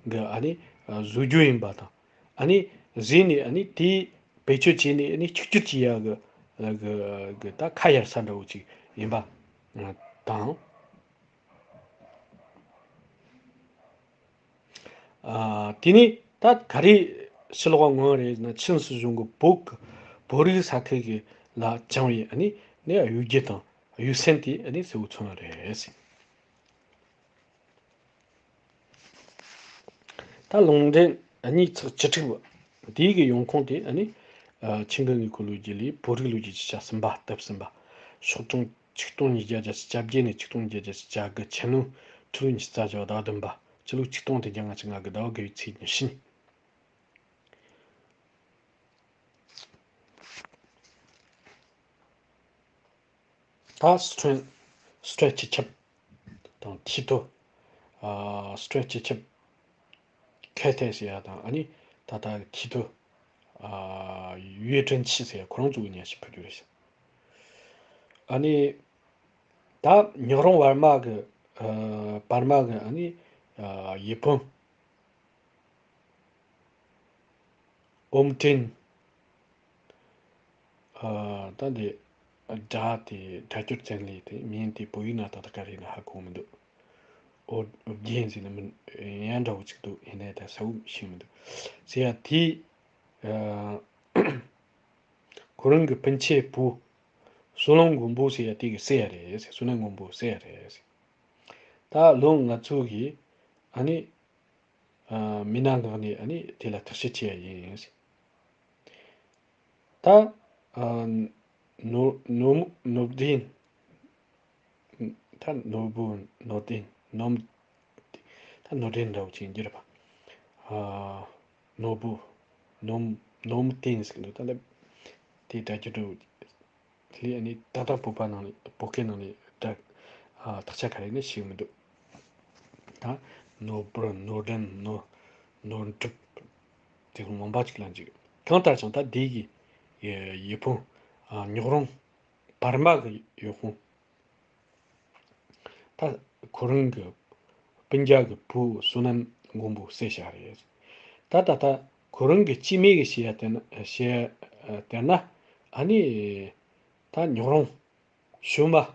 གི་ཨ་ནི། ཨ། བཟོ་རྒྱུ་ཡིན་པ་དང་། ཨ་ནི་བཟོས་ནས་ཨ་ནི་དེ་བེད་སྤྱོད་བྱས་ནས་ཨ་ནི་གཅིག་གྱུར་བྱེད་ཡ་གི་གི་གི་ད་ཁ་གཡར་ས་འདྲ་བོ་ཅིག་ཡིན་པ་དང་། ཨ། དེ་ནས་ད་ག་རེ་ཕྱི་ལོགས་མངོན་རེད་ཟེར་ན། ཆིན་སྲིད་གཞུང་གིས་བོད་ཀྱི་བོད་རིགས་ས་ཁུལ་གྱི་ལ་བཅངས་པའི་ཨ་ནི་ནས་གཡོ་སྒྱུ་དང་གཡོ་ཟོལ་དེ་ཨ་ནི་གསལ་པོ་མཚོན་པ་རེད། ད་ལུང་འདྲེན་གཉིས་ཚེག་བཅུ་དྲུག་པ། དེའི་གི་ཡོང་ཁུངས་དེ་ཨ་ནི། ཨ། ཆིན་ཀི་དངོས་ཁུངས་ལོ་རྒྱུས་ལས་བོད་རིགས་ལོ་རྒྱུས་ཀྱི་ཆ་གསུམ་པ་དེབ་གསུམ་པ། ཤོག་གྲངས་ཆིག་སྟོང་ཉིས་བརྒྱ་བརྒྱད་ཅུ་གྱ་བརྒྱད་ནས་ཆིག་སྟོང་ཉིས་བརྒྱ་བརྒྱད་ཅུ་གྱ་དགུ། ཆན་ལུང་ཕྱི་ལོ་ཉི་ཤུ་རྩ་བཞི་པ་ཟླ་བ་བདུན་པ། སྤྱི་ལོ་ཆིག་སྟོང་བདུན་བརྒྱ་ལྔ་བཅུ་ང་དགུ་ཟླ་བ་དགུ་པའི་ཚེས་ཉི་ཤུ་ཉིན། ད་སི་ཁྲོན་སི་ཁྲོན་སྤྱི་ཁྱབ་དང་མཐུད་དོ། ཨ། སི་ཁྲོན་སྤྱི་ཁྱབ་ཁེ་ཐེ་ཟེར་ཡ་དང་། ཨ་ནི་ད་ལྟ་མཐུད་དོ། ཨ། ཡུས་ཀྲིན་ཆི་ཟེར་ཡ་ཁོ་རང་ཚོ་གི་མཉམ་ཞུགས་ཕུལ་རྒྱུ་རེད། ཨ་ནི་ད་ཉག་རོང་བར་མ་གི། ཨ། བར་མ་གི་ཨ་ནི། ཨ། ཡིད་ཕམ། ཨོམ་ཀྲིན། ཨ། ད་འདི་སྒྲ་དེ་སྒྲ་སྒྱུར་བཙན་ལས་དེ་མིང་དེ་བོད་ཡིག་ནང་ད་ལྟ་ག་རེ་ཡིན་ན་ཧ་གོ་མི་འདུག་ཨོ། ཨོ་རྒྱན་ཟེར་ན་མིན་ཡང་འདྲ་བོ་ཅིག་འདུག་ཡིན་ནའི་ད་གསལ་པོ་ཤེས་མི་འདུག་ཟེར་ཡ་དེ། ཨ། ཁོ་རང་གི་སྤུན་མཆེད་བུ་བསོད་ནམས་མགོན་པོ་ཟེར་ཡ་དེ་གིས་བསད་ཡ་རེད་ཟེར། བསོད་ནམས་མགོན་པོ་བསད་ཡ་རེད་ཟེར། ད་ལོ་ང་ཚོ་གིས་ཨ་ནི་ཨ་མི་སྣ་མངགས་ནས་ཨ་ནི་དེ་ལ་བརྟག་དཔྱད་བྱེད་ཡ་ཡིན། ད་ཨ་ནོར་ནོར་མུ་ནོར་ལྡན། ད་ནོར་བུ་ནོར་ལྡན་ནོར། ད་ནོར་ལྡན་འདྲ་བོ་ཅིག་འགྱུར་བ། ཨ་ནོར་བུ་ནོར་ནོར་མུ་ལྡན་ཟེར་གི་འདུག་ད་ལབ་དེ་སྒྲ་སྒྱུར་འདྲ་བོ། ལས་ཨ་ནི་ཏག་ཏག་བོད་པ་ནང་ནས་བོད་སྐད་ནང་ནས་སྒྲ་ཨ་དག་ཆ་ག་རེ་ནི་ཤེས་མི་འདུག་ད་ནོར་བུ་ནོར་ལྡན་ནོར་ནོར་འགྲུབ་དེ་ཚོ་ངོ་མ་ཅིག་ལ་འཇིག་གང་ལྟར་ཀྱང་ད་འདི་གི་ཡི་ཡི་ཕུང་ཨ་ཉོག་རོང་བར་མ་གི་ཡོད་ཁུངས། ད་ཁོ་རང་གི་སྤུན་ཀྱག་གི་བུ་བསོད་ནམས་མགོན་པོ་བསད་བཞག་རེད། ད་ད་ལྟ་ཁོ་རང་གི་སྐྱེ་དམན་གྱི་བཤད་ཡ་དེ་ན་བཤད་ཡ་དེ་ན་ཨ་ནི་ད་ཉོག་རོང་ཤུལ་མ།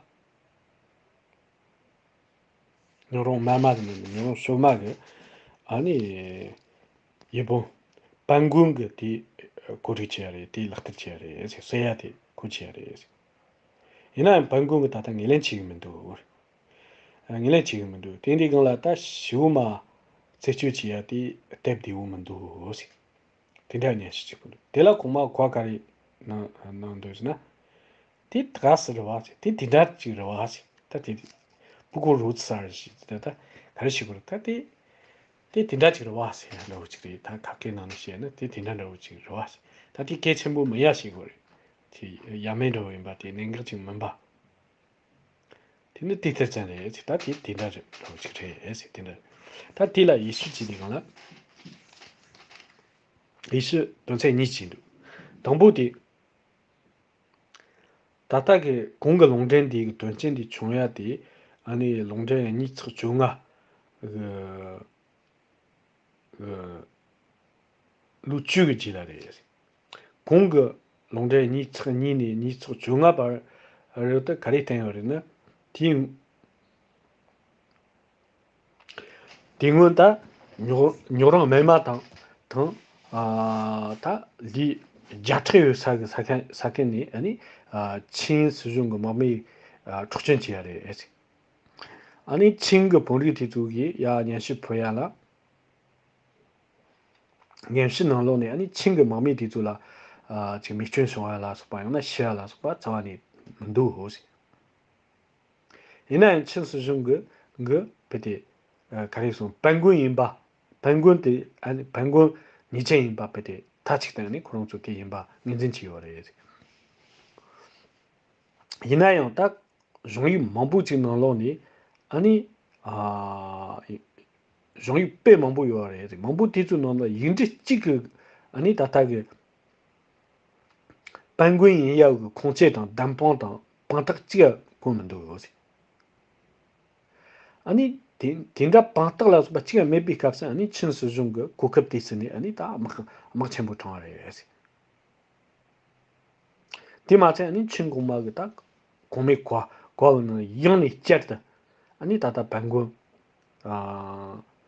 ཉོག་རོང་མ་མ་གི་ནི་ཉོག་རོང་ཤུལ་མ་གི་ཨ་ནི་ཡི་བོ་དཔལ་མགོན་གྱི་དེ་གོ་སྒྲིག་བྱས་རེད། དེ་ལག་བསྟར་བྱས་རེད། ཟེར་ཡ་དེ་གོ་བྱས་རེད། ཡིན་ན་ཡང་དཔལ་མགོན་གྱིས་ད་ལྟ་ངོས་ལེན་བྱེད་ཀྱི་མི་འདུག་ངོས་ལེན་བྱེད་ཀྱི་མི་འདུག་དེ་འདྲའི་སྒང་ལ་ད་ཞི་བོ་མ་རྩད་གཅོད་བྱེད་ཡ་དེ་སྟབས་བདེ་བོ་མི་འདུག་ཟེར། དེ་འདྲ་ཉན་ཞིག་བྱེད་དགོས་འདུག་དེ་ལ་གོང་མ་གོ་བ་ག་རེ་གནང་གནང་འདུག་ཟེར་ན། དེ་ག་ཟེར་རེད་བ་ཟེར། དེ་དེ་འདྲ་ཅིག་རེད་བ་ཟེར། ད་དེ་ཕྲུ་གུ་རུ་ཚར་ཞིག་ད་ད་ག་རེ་བྱེད་དགོས་རེད། ད་དེ་དེ་དེ་འདྲ་ཅིག་རེད་བ་ཟེར་ཡ་འདྲ་བོ་ཅིག་རེད། ད་ཁ་སྐད་ནང་ནས་བཤད་ན་དེ་དེ་འདྲ་འདྲ་བོ་ཅིག་རེད་བ་ཟེར། ད་དེ་གལ་ཆེན་པོ་མིན་ཡ་བྱེད་དགོས་རེད། དེ་ཡ་མེད་འདྲ་བོ་ཡིན་པ། དེ་གནད་འགག་ཅིག་མིན་པ། དེ་ནི་དེ་ལྟར་ཙམ་རེད་ཟེར། ད་དེ་དེ་འདྲ་རེད་འདྲ་བོ་ཅིག་རེད་ཟེར། དེ་འདྲ། ད་དེ་ལ་ཡེ་ཤུ་ཅི་ནས་གང་ལ། ཡེ་ཤུ་དོན་ཚན་གཉིས་ཅིག་འདུག་དང་པོ་དེ། ད་ལྟ་གི་གོང་གི་ལུང་འདྲེན་འདི་གི་དོན་རྐྱེན་འདི་བྱུང་ཡ་དེ་ཨ་ནི་ལུང་འདྲེན་ཉིས་ཚེག་བཅོ་ལྔ་གི་གི་ལོ་བཅུ་གི་རྗེས་ལ་རེད། གོང་གི་ལུང་འདྲེན་ཉིས་ཚེག་གཉིས་ནས་ཉིས་ཚེག་བཅོ་ལྔ་བར་རེད། ད་ག་རེ་བསྟན་ཡོད་རེད་ན། དེའི་དེ་སྔོན་ད་ཉོག་ཉོག་རོང་སྨད་མ་དང་དང་ཨ་ད་ལི་བརྒྱ་ཕྲག་ཡོད་ས་གི་ས་ཁན་ས་ཁན་ནས་ཨ་ནི་ཨ་ཆིང་སྲིད་གཞུང་གི་དམག་མིས་ཨ་འཕྲོག་བཅོམ་བྱས་ཡ་རེད། ཨ་ནི་ཆིང་གི་དཔོན་རིགས་དེ་ཚོ་གིས་ཡ་ཉན་ཞིབ་ཕུལ་ཡ་ལ། ཉན་ཞིབ་ནང་ལོགས་ནས་ཨ་ནི་ཆིང་གི་དམག་མི་དེ་ཚོ་ལ་ཨ་ཅིག་རྨས་སྐྱོན་བྱུང་ཡ་ལ་སོགས་པ། ཡང་ན་ཤི་ཡ་ལ་སོགས་པ་རྩ་བ་ནས་མི་འདུག་ཟེར། ཡིན་ན་ཡང་ཆིང་སྲིད་གཞུང་གི་གི་བུ་དེ་ཨ་ག་རེ་སོང་། དཔལ་མགོན་ཡིན་པ། དཔལ་མགོན་དེ་ཨ་ནི་དཔལ་མགོན་ཉེས་ཅན་ཡིན་པ་བུ་དེ་མཐའ་གཅིག་ཏུ་ཨ་ནི་ཁོ་རང་ཚོ་དེ་ཡིན་པ་ངོས་འཛིན་བྱས་ཡོད་རེད། ཡིན་ན་ཡང་ད་གཞུང་ཡིག་མང་པོ་ཅིག་ནང་ལོགས་ནས་ཨ་ནི་ཨ་གཞུང་ཡིག་དཔེ་མང་པོ་ཡོད་རེད། མང་པོ་དེ་ཚོའི་ནང་ལ་ཡིག་འབྲུ་གཅིག་གི་ཨ་ནི་ད་ལྟ་གི་དཔལ་མགོན་ཡིན་ཡག་གི་ཁུངས་སྐྱེལ་དང་བདེན་དཔང་དང་དཔང་རྟགས་གཅིག་ཡང་བཀོད་མི་འདུག་ཟེར། ཨ་ནི་དེ་དེ་འདྲ་དཔང་རྟགས་ལ་སོགས་པ་གཅིག་ཡང་མེད་པའི་སྐབས་སུ་ཨ་ནི་ཆིང་སྲིད་གཞུང་གི་གོ་སྐབས་དེ་ཟིན་ནས་ཨ་ནི་ད་དམག་དམག་ཆེན་པོ་དྲངས་པ་རེད་ཟེར། དེ་མ་ཚད་ཨ་ནི་ཆིང་གོང་མ་གི་ད་གོང་མའི་གོ་གོ་བ་ནང་ཡང་ནས་བསྐྱར་དུ་ཨ་ནི་ད་ལྟ་དཔལ་མགོན་ཨ་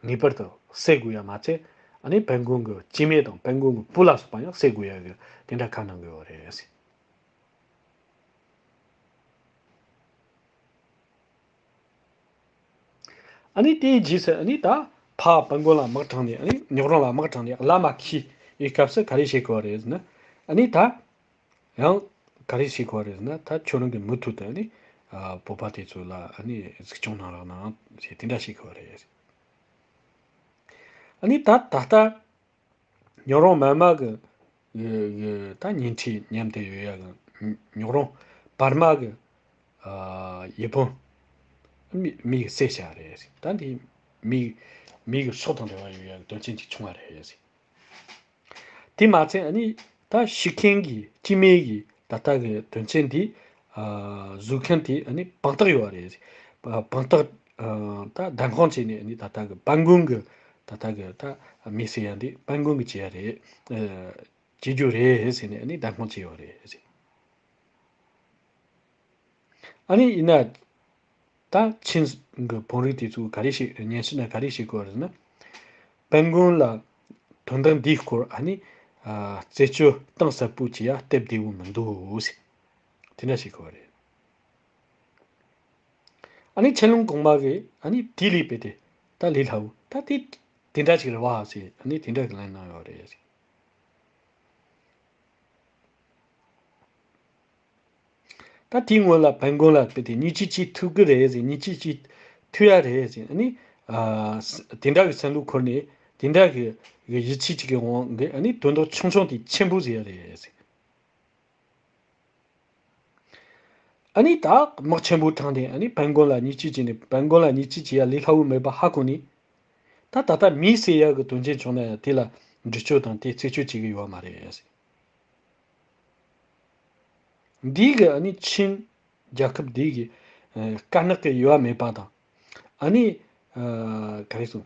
ངེས་པར་དུ་བསད་དགོས་ཡ་མ་ཚད། ཨ་ནི་དཔལ་མགོན་གི་སྐྱེ་དམན་དང་དཔལ་མགོན་གི་བུ་ལ་སོགས་པ་ཡང་བསད་དགོས་ཡ་གི་དེ་འདྲ་ཁ་གནང་གི་ཡོད་རེད་ཟེར། ཨ་ནི་དེའི་རྗེས་སུ་ཨ་ནི་ད་ཕ་དཔལ་མགོན་ལ་དམག་དྲངས་ནས། ཨ་ནི་ཉོག་རོང་ལ་དམག་དྲངས་ནས་བླ་མ་ཁྲིད་པའི་སྐབས་སུ་ག་རེ་བྱེད་དགོས་པ་རེད་ཟེར་ན། ཨ་ནི་ད་ཡང་ག་རེ་བྱེད་དགོས་པ་རེད་ཟེར་ན། ད་ཁྱོད་རང་གི་མུ་མཐུད་དུ་ཨ་ནི་ཨ་བོད་པ་དེ་ཚོ་ལ་ཨ་ནི་གཟིགས་སྐྱོང་གནང་རོགས་གནང་ཞེས་དེ་འདྲ་བྱེད་དགོས་པ་རེད། ཨ་ནི་ད་ད་ལྟ་ཉོག་རོང་མ་མ་གི་གི་གི་ད་ཉེ་འཁྲིས་མཉམ་དུ་ཡོད་ཡ་གི་ཉོག་རོང་བར་མ་གི་ཨ་ཡི་བོ་མི་མི་གི་བསད་བྱ་རེད། ད་འདི་མི་མི་གི་སྲོག་དང་འབྲེལ་བ་ཡོད་ཡ་གི་དོན་རྐྱེན་ཅིག་བྱུང་བ་རེད། དེ་མ་ཚད་ཨ་ནི་ད་ཤི་མཁན་གྱི་སྐྱེ་དམན་གྱི་ད་ལྟ་གི་དོན་རྐྱེན་དེ་ཨ་བཟོ་མཁན་དེ་ཨ་ནི་དཔང་རྟགས་ཡོད་རེད། དཔང་རྟགས་ཨ་ད་བདེན་དཔང་བྱས་ནས་ཨ་ནི་ད་ལྟ་གི་དཔལ་མགོན་གྱི་ད་ལྟ་གི་ད་མི་བསད་ཡ་འདི་དཔལ་མགོན་གྱིས་བྱས་ཡ་རེད། ཨ་བྱེད་རྒྱུ་རེད་ཟེར་ནས་ཨ་ནི་བདེན་དཔང་བྱས་ཡོད་རེད་ཟེར། ཨ་ནི་ཡིན་ན་ད་ཆིང་གི་དཔོན་རིགས་དེ་ཚོས་ག་རེ་བྱེད། ཉན་ཞིབ་ན་ག་རེ་བྱེད་དགོས་རེད་ན། དཔལ་མགོན་ལ་དོན་དག་འདིའི་སྐོར་ཨ་ནི་ཨ་རྩད་གཅོད་གཏིང་ཟབ་པོ་བྱེད་ཡ་སྟབས་བདེ་བོ་མི་འདུག་ཟེར། དེ་འདྲ་བྱེད་དགོས་རེད། ཨ་ནི་ཆན་ལུང་གོང་མ་གི་ཨ་ནི་དེ་ལས་སྤེལ་ཏེ་ད་ལས་སླ་བོ་ད་དེ་དེ་འདྲ་ཞིག་རེད་བ་ཟེར། ཨ་ནི་དེ་འདྲ་གི་ལན་གནང་ཡོད་རེད་ཟེར། ད་དེའི་སྔོན་ལ་བན་དགོན་ལ་སྤེལ་ཏེ་ཉེས་ཆད་གཅོད་ཐུབ་ཀྱི་རེད་ཟེར། ཉེས་ཆད་གཅོད་ཐུབ་ཡ་རེད་ཟེར། ཨ་ནི་ཨ་དེ་འདྲ་གི་སེམས་ལུགས་འཁོར་ནས་དེ་འདྲ་གི་གི་ཡིད་ཆེས་ཅིག་གི་དབང་གིས་ཨ་ནི་དོན་དག་ཆུང་ཆུང་དེ་ཆེན་པོ་བཟོས་ཡ་རེད་ཟེར། ཨ་ནི་ད་དམག་ཆེན་པོ་དྲངས་ཏེ་ཨ་ནི་བན་དགོན་ལ་ཉེས་ཆད་བཅད་ནས། བན་དགོན་ལ་ཉེས་ཆད་བཅད་ཡ་ལས་སླ་བོ་མེད་པ་ཧ་གོ་ནས། ད་ད་ལྟ་མི་བསད་ཡ་གི་དོན་རྐྱེན་བྱུང་ན་ཡང་དེ་ལ་འདྲི་གཅོད་དང་དེ་རྩད་གཅོད་བྱེད་ཀྱི་ཡོད་མ་རེད། འདི་གི་ཨ་ནི་ཆིན་རྒྱལ་ཁབ་འདི་གི་ཨ་དཀར་ནག་གི་དབྱེ་བ་མེད་པ་དང་། ཨ་ནི་ཨ་ག་རེ་ཟེར།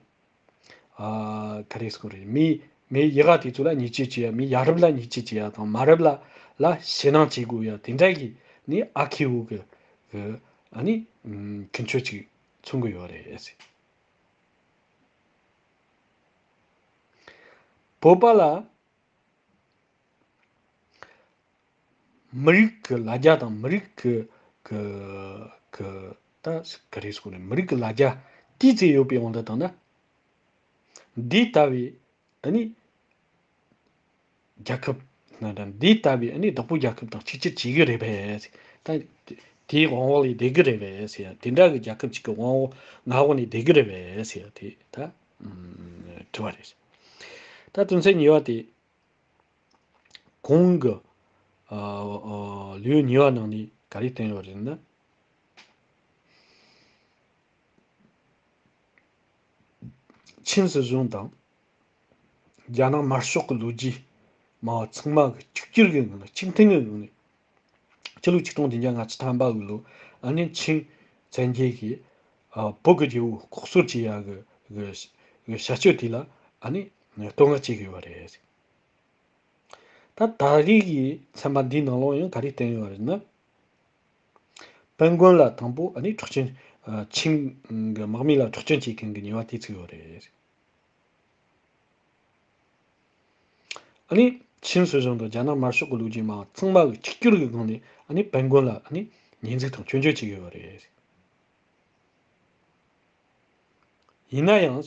ཨ་ག་རེ་ཟེར་དགོས་རེད། མི་མི་ཡག་ག་དེ་ཚོ་ལ་ཉེས་ཆད་བཅད་ཡ། མི་ཡ་རབས་ལ་ཉེས་ཆད་བཅད་ཡ་དང་། མ་རབས་ལ་ལ་ཞེད་སྣང་བྱེད་དགོས་ཡ། དེ་འདྲ་གི་ནི་ཨ་ཁེ་བོ་གི་གི་ཨ་ནི་ཨ་ཀུན་སྤྱོད་ཅིག་མཚོན་གི་ཡོད་རེད། བོད་པ་ལ་མི་རིགས་ཀྱི་ལ་རྒྱ་དང་། མི་རིགས་ཀྱི་ཀྱི་ཀྱི་ད་ག་རེ་ཟེར་དགོས་རེད། མི་རིགས་ཀྱི་ལ་རྒྱ་ཏོག་ཙམ་ཡོད་པའི་དབང་དུ་བཏང་ན། འདི་ལྟ་བུའི་ཨ་ནི་རྒྱལ་ཁབ་ན་འདྲ། འདི་ལྟ་བུའི་ཨ་ནི་བདག་པོ་རྒྱལ་ཁབ་དང་གཅིག་གྱུར་བྱེད་ཀྱི་རེད་པས། ད་དེའི་དབང་འོག་ལ་བསྡད་ཀྱི་རེད་པས་ཟེར། དེ་འདྲ་གི་རྒྱལ་ཁབ་ཅིག་གི་དབང་འོག་མངའ་འོག་ནས་བསྡད་ཀྱི་རེད་པས་ཟེར། དེ་ད་ཨམ་དྲི་བ་རེད། ད་དོན་ཚན་གཉིས་པ་དེ། གོང་གི་ཨ་ཨ་ལེའུ་གཉིས་པ་ནང་ནས་ག་རེ་བསྟན་ཡོད་རེད་ན། ཆིན་སྲིད་གཞུང་དང་རྒྱ་ནག་དམར་ཤོག་གི་ལོ་རྒྱུས་སྨྲ་བ་ཚང་མ་གིས་གཅིག་གྱུར་གྱི་ངང་ནས། གཅིག་མཐུན་གྱི་ངང་ནས། ཕྱི་ལོ་ཆིག་སྟོང་བདུན་བརྒྱ་ལྔ་བཅུ་ཐམ་པ་གི་ལོ་ཨ་ནི་ཆིན་བཙན་རྒྱལ་གྱིས་ཨ་བོད་ཀྱི་རྒྱལ་པོ་ལྐོག་གསོད་བྱེད་ཡ་གི་གི་གི་བྱ་སྤྱོད་དེ་ལ་ཨ་ནི་བསྟོད་བསྔགས་བྱེད་ཀྱི་ཡོད་རེད། ད་ད་རེས་ཀྱི་ཚན་པ་འདིའི་ནང་ལོགས་ཡང་ག་རེ་བསྟན་ཡོད་རེད་ན། བན་དགོན་ལ་དང་པོ་ཨ་ནི་འཕྲོག་བཅོམ། ཨ་ཆིན་གྱི་དམག་མི་ལ་འཕྲོག་བཅོམ་བྱེད་མཁན་གྱི་ཉེས་པ་དེ་ཚུད་ཡོད་རེད། ཨ་ནི་ཆིན་སྲིད་གཞུང་དང་རྒྱ་ནག་དམར་ཤོག་གི་ལོ་རྒྱུས་སྨྲ་བ་ཚང་མ་གིས་གཅིག་གྱུར་གྱི་སྒང་ནས་ཨ་ནི་བན་དགོན་ལ་ཨ་ནི་ཉེས་འཛུགས་དང་སྐྱོན་བརྗོད་བྱེད་ཀྱི་ཡོད་རེད། ཡིན་ན་ཡང་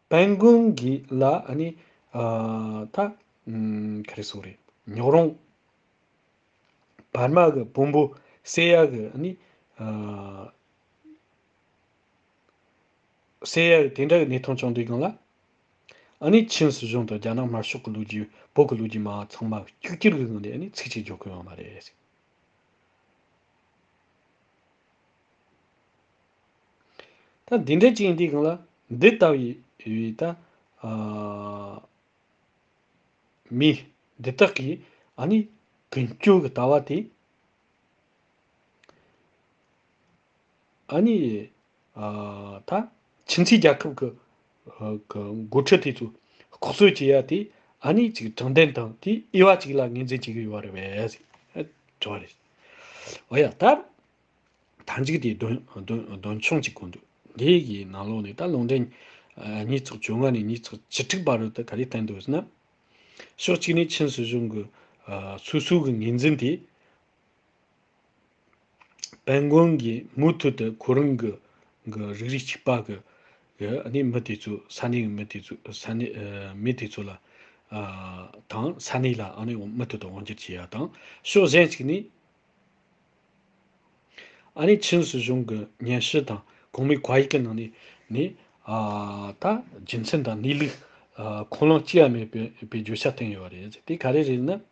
བན་དགོན་གྱི་ལ་ཨ་ནི་ཨ་ད་ཨམ་ག་རེ་ཟེར་དགོས་རེད། ཉོག་རོང་བར་མ་གི་བོན་པོ་བསད་ཡ་གི་ཨ་ནི་ཨ་བསད་ཡ་གི་དེ་འདྲ་གི་གནས་སྟངས་བྱུང་དུས་སྒང་ལ། ཨ་ནི་ཆིན་སྲིད་གཞུང་དང་རྒྱ་ནག་དམར་ཤོག་གི་ལོ་རྒྱུས། བོད་ཀྱི་ལོ་རྒྱུས་སྨྲ་བ་ཚང་མ་གཅིག་གྱུར་གྱི་ངང་ནས་ཨ་ནི་ཚིག་གཅིག་བརྗོད་ཀྱི་ཡོད་མ་རེད། ད་འདི་འདྲ་ཅིག་ཡིན་དུས་སྒང་ལ་འདི་ལྟ་བུའི་ད་ཨ་མི་འདི་དག་གིས་ཨ་ནི་ཀུན་སྤྱོད་ཀྱི་ལྟ་བ་དེ། ཨ་ནི་ཨ་ད་ཆིན་ཚུའི་རྒྱལ་ཁབ་ཀྱི་ཨ་གི་འགོ་ཁྲིད་དེ་ཚོ་ལྐོག་གསོད་བྱེད་ཡ་དེ་ཨ་ནི་ཅིག་དྲང་བདེན་དང་དེའི་དབྱེ་བ་ཅིག་ལ་ངོས་འཛིན་བྱེད་ཀྱི་ཡོད་རེད་པས་ཟེར་དྲི་བ་རེད། འོ་ཡ། ད་མཐའ་མཇུག་དེ་དོན་དོན་དོན་ཆུང་ཅིག་གོ་འདུག་འདི་གི་ནང་ལོགས་ནས་ད་ལུང་འདྲེན་ཨ་ཉིས་ཚེག་བཅོ་ལྔ་ནས་ཉིས་ཚེག་བཅུ་དྲུག་བར་དུ་ག་རེ་བསྟན་འདུག་ཟེར་ན། ཕྱོགས་གཅིག་ནས་ཆིན་སྲིད་གཞུང་གི་ཨ་སོ་སོ་གི་ངོས་འཛིན་དེ། བན་དགོན་གྱིས་མུ་མཐུད་དུ་ཁོ་རང་གི་གི་རིགས་རུས་གཅིག་པ་གི་གི་ཨ་ནི་མི་དེ་ཚོ། ས་གནས་ཀྱི་མི་དེ་ཚོ། ས་གནས་ཨ་མི་དེ་ཚོ་ལ་ཨ་དང་ས་གནས་ལ་ཨ་ནི་མུ་མཐུད་དུ་དབང་སྒྱུར་བྱེད་ཡ་དང་། ཕྱོགས་གཞན་ཞིག་ནས་ཨ་ནི་ཆིན་སྲིད་གཞུང་གི་ཉན་ཞིབ་དང་གོང་མའི་བཀའ་ཡིག་གི་ནང་ནས་ནི་ཨ་ད་རྒྱུ་མཚན་དང་གནས་ལུགས་ཨ་ཁུངས་ལུང་གཅིག་ཡང་མེད་པའི་པའི་བརྗོད་བྱ་བསྟན་ཡོད་རེད། དེ་ག་རེ་རེད་ན།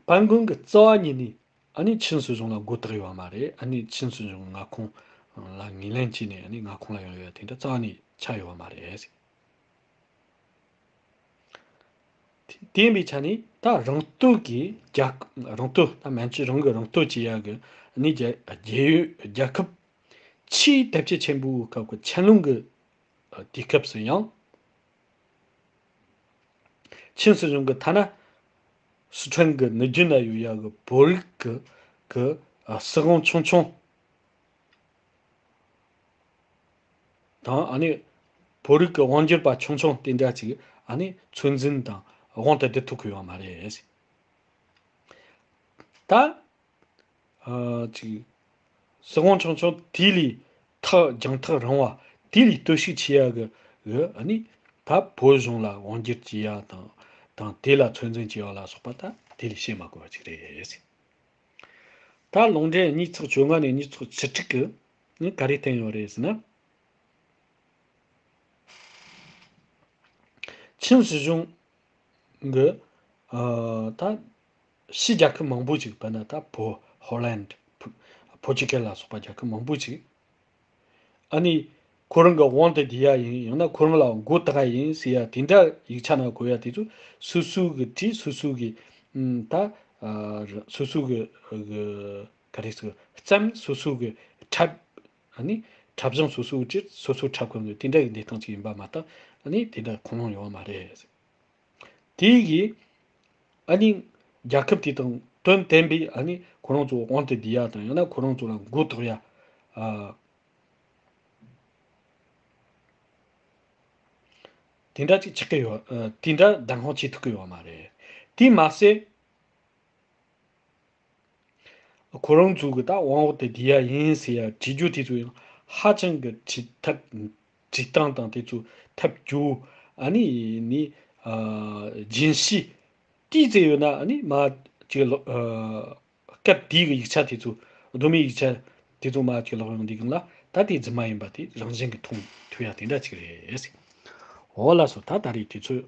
བན་དགོན་གྱི་རྩ་བ་ཉིད་ནས་ཨ་ནི་ཆིན་སྲིད་གཞུང་ལ་མགོ་བཏགས་ཡོད་པ་མ་རེད། ཨ་ནི་ཆིན་སྲིད་གཞུང་མངའ་ཁོངས་ལ་ངོས་ལེན་བྱས་ནས་ཨ་ནི་མངའ་ཁོངས་ལ་ཡོང་ཡོད་དེ་འདྲ་རྩ་བ་ནས་ཆགས་ཡོད་པ་མ་རེད། དེ་ཡིན་པའི་ཆ་ནས་ད་རང་སྟོབས་ཀྱིས་རྒྱལ། རང་སྟོབས། ད་མན་ཇུ་རང་གིས་རང་སྟོབས་བྱེད་ཡག་གི་ཨ་ནི་རྒྱལ་རྒྱལ་ཡོད་རྒྱལ་ཁབ་ཆེས་དར་རྒྱས་ཆེན་པོའི་སྐབས་ཀྱི་ཆན་ལུང་གི་དུས་སྐབས་སུ་ཡང་། ཆིན་སྲིད་གཞུང་གིས་ཐ་ན་སི་ཁྲོན་གྱི་ནུབ་རྒྱུད་ན་ཡོད་ཡག་གི་བོད་རིགས་ཀྱི་གི་ཨ་སྲིད་དབང་ཆུང་ཆུང་དང་། ཨ་ནི་བོད་རིགས་ཀྱི་དབང་སྒྱུར་པ་ཆུང་ཆུང་དེ་འདྲ་ཅིག་ཨ་ནི་ཚོད་འཛིན་དང་དབང་དུ་བསྡུ་ཐུབ་ཀྱི་ཡོད་མ་རེད། ད་ཨ་ཅིག་ སྲིད་དབང་ཆུང་ཆུང་དེ་ལས་ཐག་རྒྱང་ཐག་རིང་བ། དེ་ལས་སྟོབས་ཤུགས་ཆེ་ཡ་གི་གི་ཨ་ནི་ད་བོད་གཞུང་ལ་དབང་སྒྱུར་བྱེད་ཡ་དང་དང་དེ་ལ་ཚོད་འཛིན་བྱེད་ཡ་ལ་སོགས་པ་ད་དེ་ལས་བཤད་མ་དགོས་པ་ཅིག་རེད། ད་ལུང་འདྲེན་ཉིས་ཚེག་བཅོ་ལྔ་ནས་ཉིས་ཚེག་བཅུ་དྲུག་གི་ནི་ག་རེ་བསྟན་ཡོད་རེད་ཟེར་ན། ཆིན་སྲིད་གཞུང་གི་ཨ་ད་ཕྱི་རྒྱལ་ཁབ་མང་པོ་ཞིག་བར་ན་ད་བོད་ཧོ་ལན། ཕོ་ཅི་ཀལ་ལ་སོགས་པ་རྒྱལ་ཁབ་མང་པོ་ཞིག་ཨ་ནི་ཁོ་རང་གི་དབང་དུ་བསྡུ་ཡ་ཡིན། ཡང་ན་ཁོ་རང་ལ་མགོ་བཏགས་ཡ་ཡིན་ཟེར་ཡ་དེ་འདྲ་ཡིག་ཆ་ནང་འཁོད་ཡ་དེ་ཚོ་སོ་སོ་གི་བྲིས། སོ་སོ་གི་ཨམ་ད་ཨ་སོ་སོ་གི་གི་ག་རེ་ཟེར་བརྩམས། སོ་སོ་གི་འཁྲབ། ཨ་ནི་འཁྲབ་གཞུང་སོ་སོ་བྲིས། སོ་སོ་འཁྲབ་གི་འདུག་དེ་འདྲ་གི་གནས་སྟངས་ཅིག་ཡིན་པ་མ་གཏོགས་ཨ་ནི་དེ་འདྲ་ཁུངས་ལུང་ཡོད་མ་རེད། དེ་གིས་ཨ་ནི་རྒྱལ་ཁབ་དེ་དང་དོན་བསྟན་པའི་ཨ་ནི་ཁོ་རང་ཚོ་དབང་དུ་བསྡུ་ཡ་དང་། ཡང་ན་ཁོ་རང་ཚོ་ལ་མགོ་བཏགས་ཡ་ཨ་དེ་འདྲ་ཅིག་ཆགས་ཀྱི་ཡོད། ཨ་དེ་འདྲ་བདམས་ཁོངས་བྱེད་ཐུབ་ཀྱི་ཡོད་མ་རེད། དེ་མ་ཟད། ཁོ་རང་ཚོ་གི་ད་དབང་འོག་ཏུ་བསྡུ་ཡ་ཡིན་ཟེར་ཡ་བྲིས་རྒྱུ་དེ་ཚོ་ཡང་ཧ་ཅང་གི་བྲིས་ཐབས། བྲིས་སྟངས་དང་དེ་ཚོ་ཐབས་སྐྱོ་བོ། ཨ་ནི་ནི་ཨ་རྒྱུན་ཤེས་ཏོག་ཙམ་ཡོད་ན། ཨ་ནི་མ་ཅིག་ལོ་ཨ་སྐབས་དེའི་གི་ཡིག་ཆ་དེ་ཚོ། གདོད་མའི་ཡིག་ཆ་དེ་ཚོ་མ་ཅིག་ལོག་ཡོང་དུས་སྒང་ལ་ད་དེ་རྫུན་མ་ཡིན་པ་དེ་རང་བཞིན་གི་མཐོང་ཐུབ་ཡ་དེ་འདྲ་ཅིག་རེད། འོ་ལགས་སོ། ད་ད་རེས་དུས་ཚོད་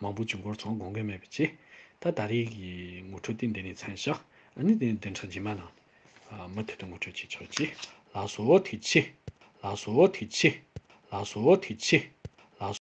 མང་པོ་ཅིག་འགོར་སོང་། དགོངས་འགལ་མེད་པ་བྱས། ད་ད་རེས་ཀྱི་ངོ་སྤྲོད་དེ་འདི་ནས་མཚམས་བཞག་ཨ་ནི་དེ་བདུན་ཕྲག་རྗེས་མ་ནང་མུ་མཐུད་དུ་ངོ་སྤྲོད་བྱེད་ཆོག་ཅིག་ལགས་སོ། ཐུགས་རྗེ་ཆེ། ལགས་སོ། ཐུགས་རྗེ་ཆེ། ལགས་སོ། ཐུགས་རྗེ་ཆེ།